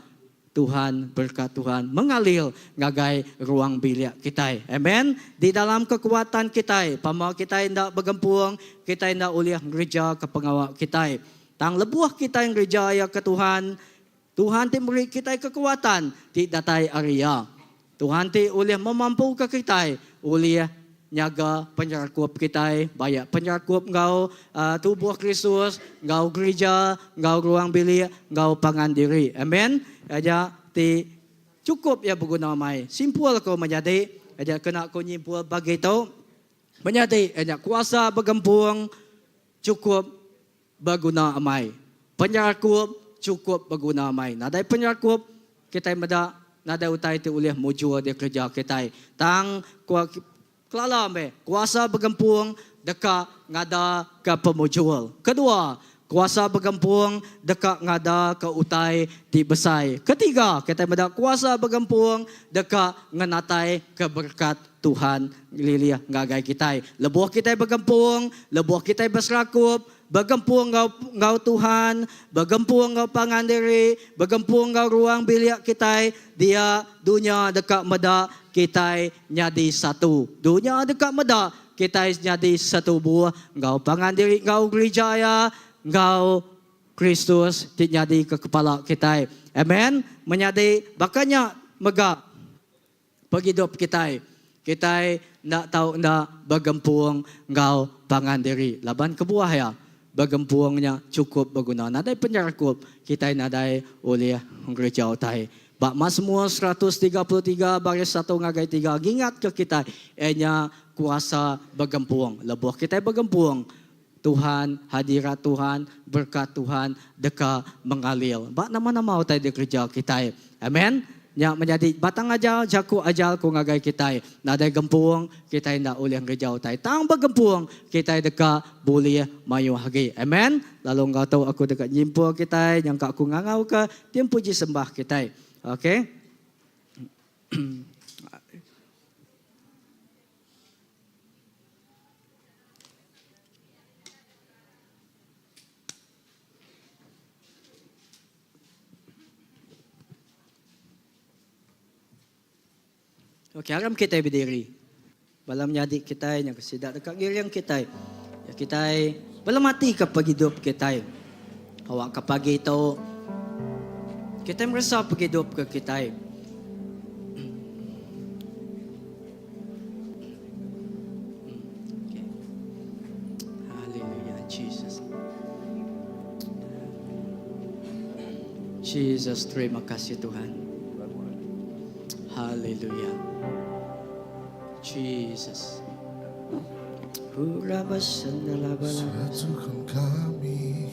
Tuhan berkat Tuhan mengalir ngagai ruang bilik kitai. Amen. Di dalam kekuatan kitai, pama kitai enda begempung, kitai enda ulih ngereja ke pengawa kitai. Tang lebuh kitai ngereja iya ke Tuhan, Tuhan ti meri kitai kekuatan ti datai ari Iya. Tuhan ti ulih memampuka kitai ulih nyaga penyerakup kitai bayak penyerakup enggau tubuh Kristus enggau gerija enggau ruang bilik enggau pangan diri. Amen. Nya ti chukup iya beguna mai. Simpul ko menyadi nya kena ko nyimpul bagi tu menyadi nya kuasa begempung chukup Beguna amai. Penyerakup chukup beguna amai. Nadai penyerakup, kitai meda nadai utai ti ulih mujur dikereja kitai. Tang ku kelala meh, kuasa begempung deka ngadaka pemujur. Kedua, kuasa begempung deka ngadaka utai ti besai. Ketiga, kitai meda kuasa begempung deka ngenataika berekat Tuhan ngelilih ngagai kitai. Lebuh kitai begempung, lebuh kitai beserakup, begempung enggau enggau Tuhan, begempung enggau pangan diri, begempung enggau ruang bilik kitai, dia dunya deka meda kitai nyadi satu. Dunya deka meda kitai nyadi setubuh enggau pangan diri enggau gerija iya, enggau Kristus ti nyadika kepala kitai. Amen. Menyadi baka nya mega. Pengidup kitai. Kitai enda tau enda begempung enggau pangan diri laban kebuah iya begempung nya chukup beguna. Nadai penyerakup, kitai nadai ulih ngereja utai. Ba Masmur 133 baris satu ngagai tiga ngingatka kitai iya nya kuasa begempung. Lebuh kitai begempung, Tuhan, hadirat Tuhan, berkat Tuhan deka mengalir ba nama-nama utai dikereja kitai. Amen. Nya menyadi batang ajar jaku ajar ku ngagai kitai. Nadai gempung, kitai enda ulih ngereja utai. Tang begempung, kitai deka bulih mayuh agi. Amen. Lalu enggau tu aku deka nyimpul kitai nyangka aku ngangauka tim puji sembah kitai. Okay. Okey, aram kitai bediri. Bala menyadi kitai nya sida deka ngiring kitai. Ya kitai belematika pengidup kitai. Awakka pagi tu kitai meresa pengidup ke kitai. Hallelujah Jesus. Jesus terima kasih Tuhan. Hallelujah. Jesus. Satukan kami.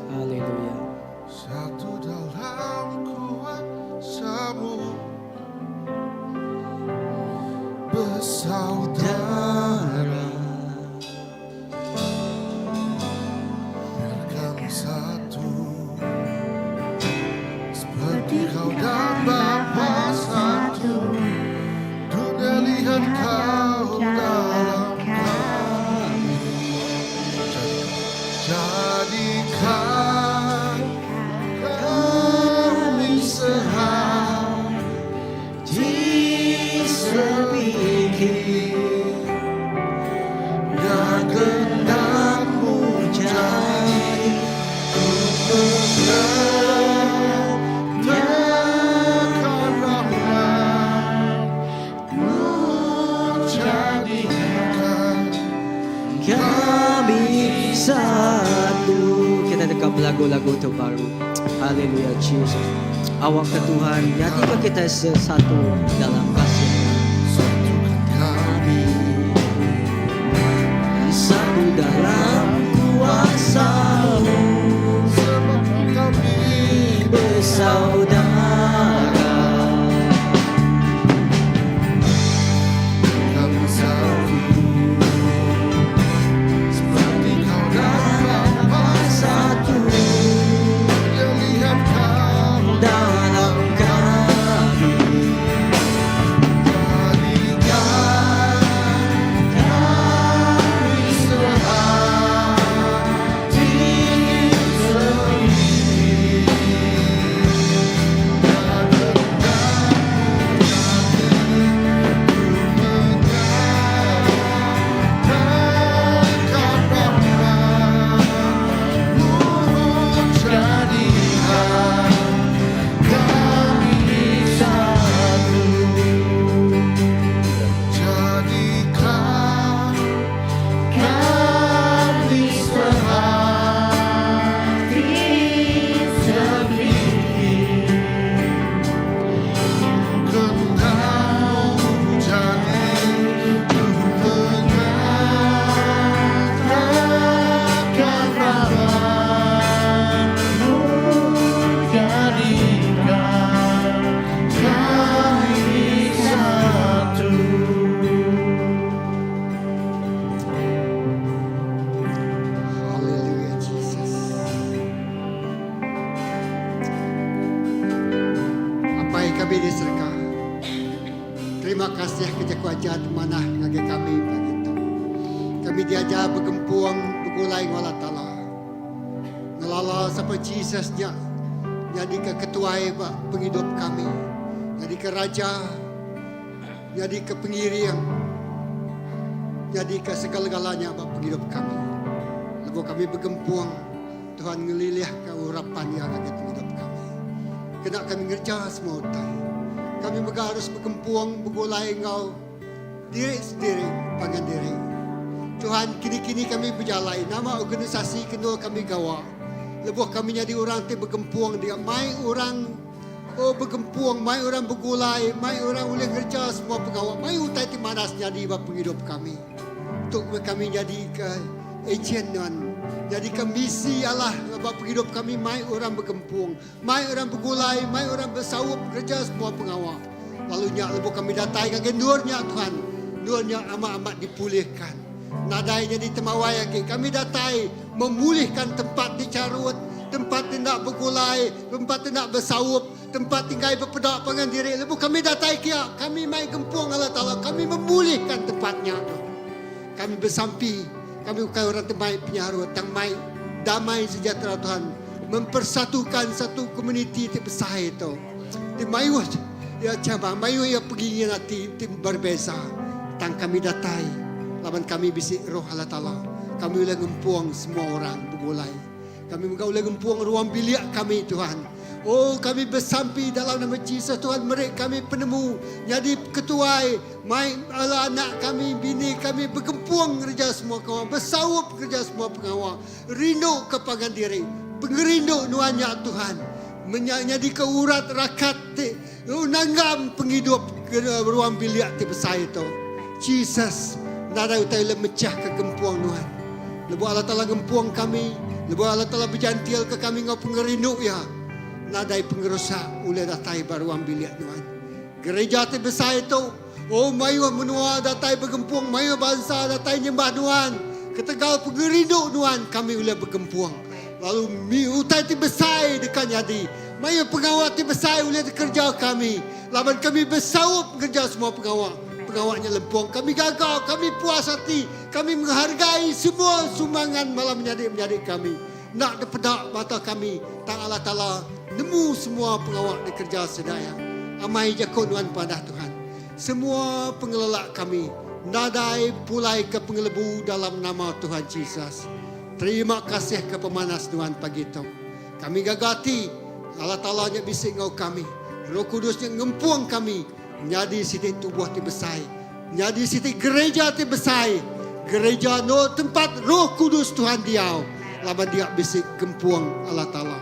Hallelujah. Satu dalam kuasamu. Bersaudara. Biar kami satu. Seperti kau dan Bapa satu. Dunia lihat kau dalam kami. Jadikan kami sehati sepikir. Biar kehendakmu jadi ku menyatakan rahmatmu jadikan kami satu. Kita deka belagu lagu tu baru. Haleluya Jesus. Awakka Tuhan nyadika kita sesatu dalam kasih. Satukan kami satu dalam kuasamu. Sebab kami bersaudara. Kami satu seperti kau dan Bapa satu. Yang lihat kau dalam kami. Jadikan kami sehati sepikir. kami di serega, terima kasih ke jaku ajar ti manah ngagai kami pagi tu. Kami diajar begempung begulai enggau Allah Taala. Ngelala sapa Jesus nya nyadika ketuai ba pengidup kami, nyadika raja, nyadika pengiring, nyadika segala-galanya ba pengidup kami. Lebuh kami begempung, Tuhan ngelilihka urapan Iya ngagai pengidup kami. Kena kami ngereja semua utai. Kami mega harus begempung begulai enggau diri sendiri, pangan diri. Tuhan, kini-kini kami bejalai nama organisasi ke endur kami gawa. Lebuh kami nyadi orang ti begempung dia mai orang oh begempung, mai orang begulai, mai orang ulih ngereja semua pengawa, mai utai ti manas nyadi ba pengidup kami. Tu meh kami nyadika ejen nuan, nyadika misi Allah ba pengidup kami mai orang begempung, mai orang begulai, mai orang besaup ngereja semua pengawa. Lalu nya lebuh kami datai ngagai endur nya Tuhan, endur nya amat-amat dipulihkan. Nadai nyadi temawai agi. Kami datai memulihkan tempat ti charut, tempat ti enda begulai, tempat ti enda besaup, tempat ti enggai bepeda pangan diri. Lebuh kami datai kia, kami mai gempung Allah Taala, kami memulihkan tempat nya Tuhan. Kami besampi, kami ukai orang ti mai penyarut tang mai damai sejahtera Tuhan, mempersatukan satu komuniti ti besai tu. Ti mayuh iya cabang, mayuh iya pengingin ati ti berbeza. Tang kami datai laban kami bisi Roh Allah Taala. Kami ulih ngempung semua orang begulai. Kami mega ulih ngempung ruang bilik kami, Tuhan. Oh, kami besampi dalam nama Jesus, Tuhan meri kami penemu nyadi ketuai, mai bala anak kami, bini kami begempung ngereja semua pengawa, besaup ngereja semua pengawa, rindu ke pangan diri. Pengerindu nuan nya, Tuhan. Menya nyadika urat rakat ti nanggam pengidup ruang bilik ti besai tu. Jesus, nadai utai ulih mechahka gempung nuan. Lebuh Allah Taala ngempung kami, lebuh Allah Taala bejantilka kami enggau pengerindu Iya, nadai pengerusak ulih datai ba ruang bilik nuan. Gereja ti besai tu, oh mayuh menua datai begempung, mayuh bansa datai nyembah nuan. Ketegal pengerindu nuan kami ulih begempung. Lalu utai ti besai deka nyadi. Mayuh pengawa ti besai ulih dikereja kami laban kami besaup ngereja semua pengawa. Pengawa nya lempung. Kami gaga, kami puas ati, kami menghargai semua sumbangan bala menyadi-menyadi kami. Enda dipeda mata kami, tang Allah Taala nemu semua pengawa dikereja sida iya. Amai jaku nuan padah Tuhan. Semua pengelelak kami nadai pulai ke pengelebu dalam nama Tuhan Jesus. Terima kasih ke pemanas nuan pagi tu. Kami gaga ati Allah Taala nya bisi enggau kami. Roh Kudus nya ngempung kami nyadi siti tubuh ti besai, nyadi siti gereja ti besai, gereja endur tempat Roh Kudus Tuhan diau laban dia bisi gempung Allah Taala.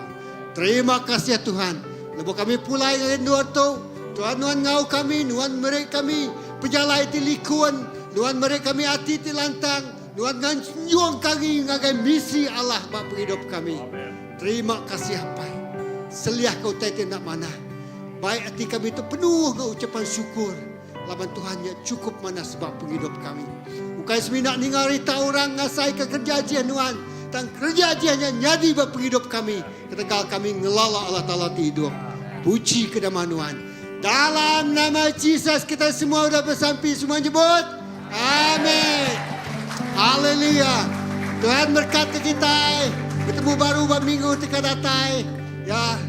Terima kasih Tuhan. Lebuh kami pulai ngagai endur tu, Tuhan nuan enggau kami, nuan meri kami pejalai ti likun, nuan meri kami ati ti lantang, Nuan nganjung kami ngagai misi Allah ba pengidup kami. Terima kasih Apai. Seliahka utai ti enda manah. Baik ati kami tu penuh enggau ucapan syukur laban Tuhan nya chukup manah sebab pengidup kami. Ukai semina ninga rita orang ngasaika kereja ajih Nuan, tang kereja ajih nya nyadi ba pengidup kami ketegal kami ngelala Allah Taala ti idup. Puji ke nama Nuan. Dalam nama Jesus kitai semua udah besampi semua nyebut Amen. Haleluya. Tuhan berkat ke kitai. Betemu baru ba minggu ti ka datai. Ya.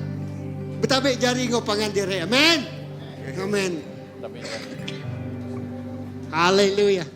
Betabik jari enggau pangan diri. Amen. Amen. Haleluya.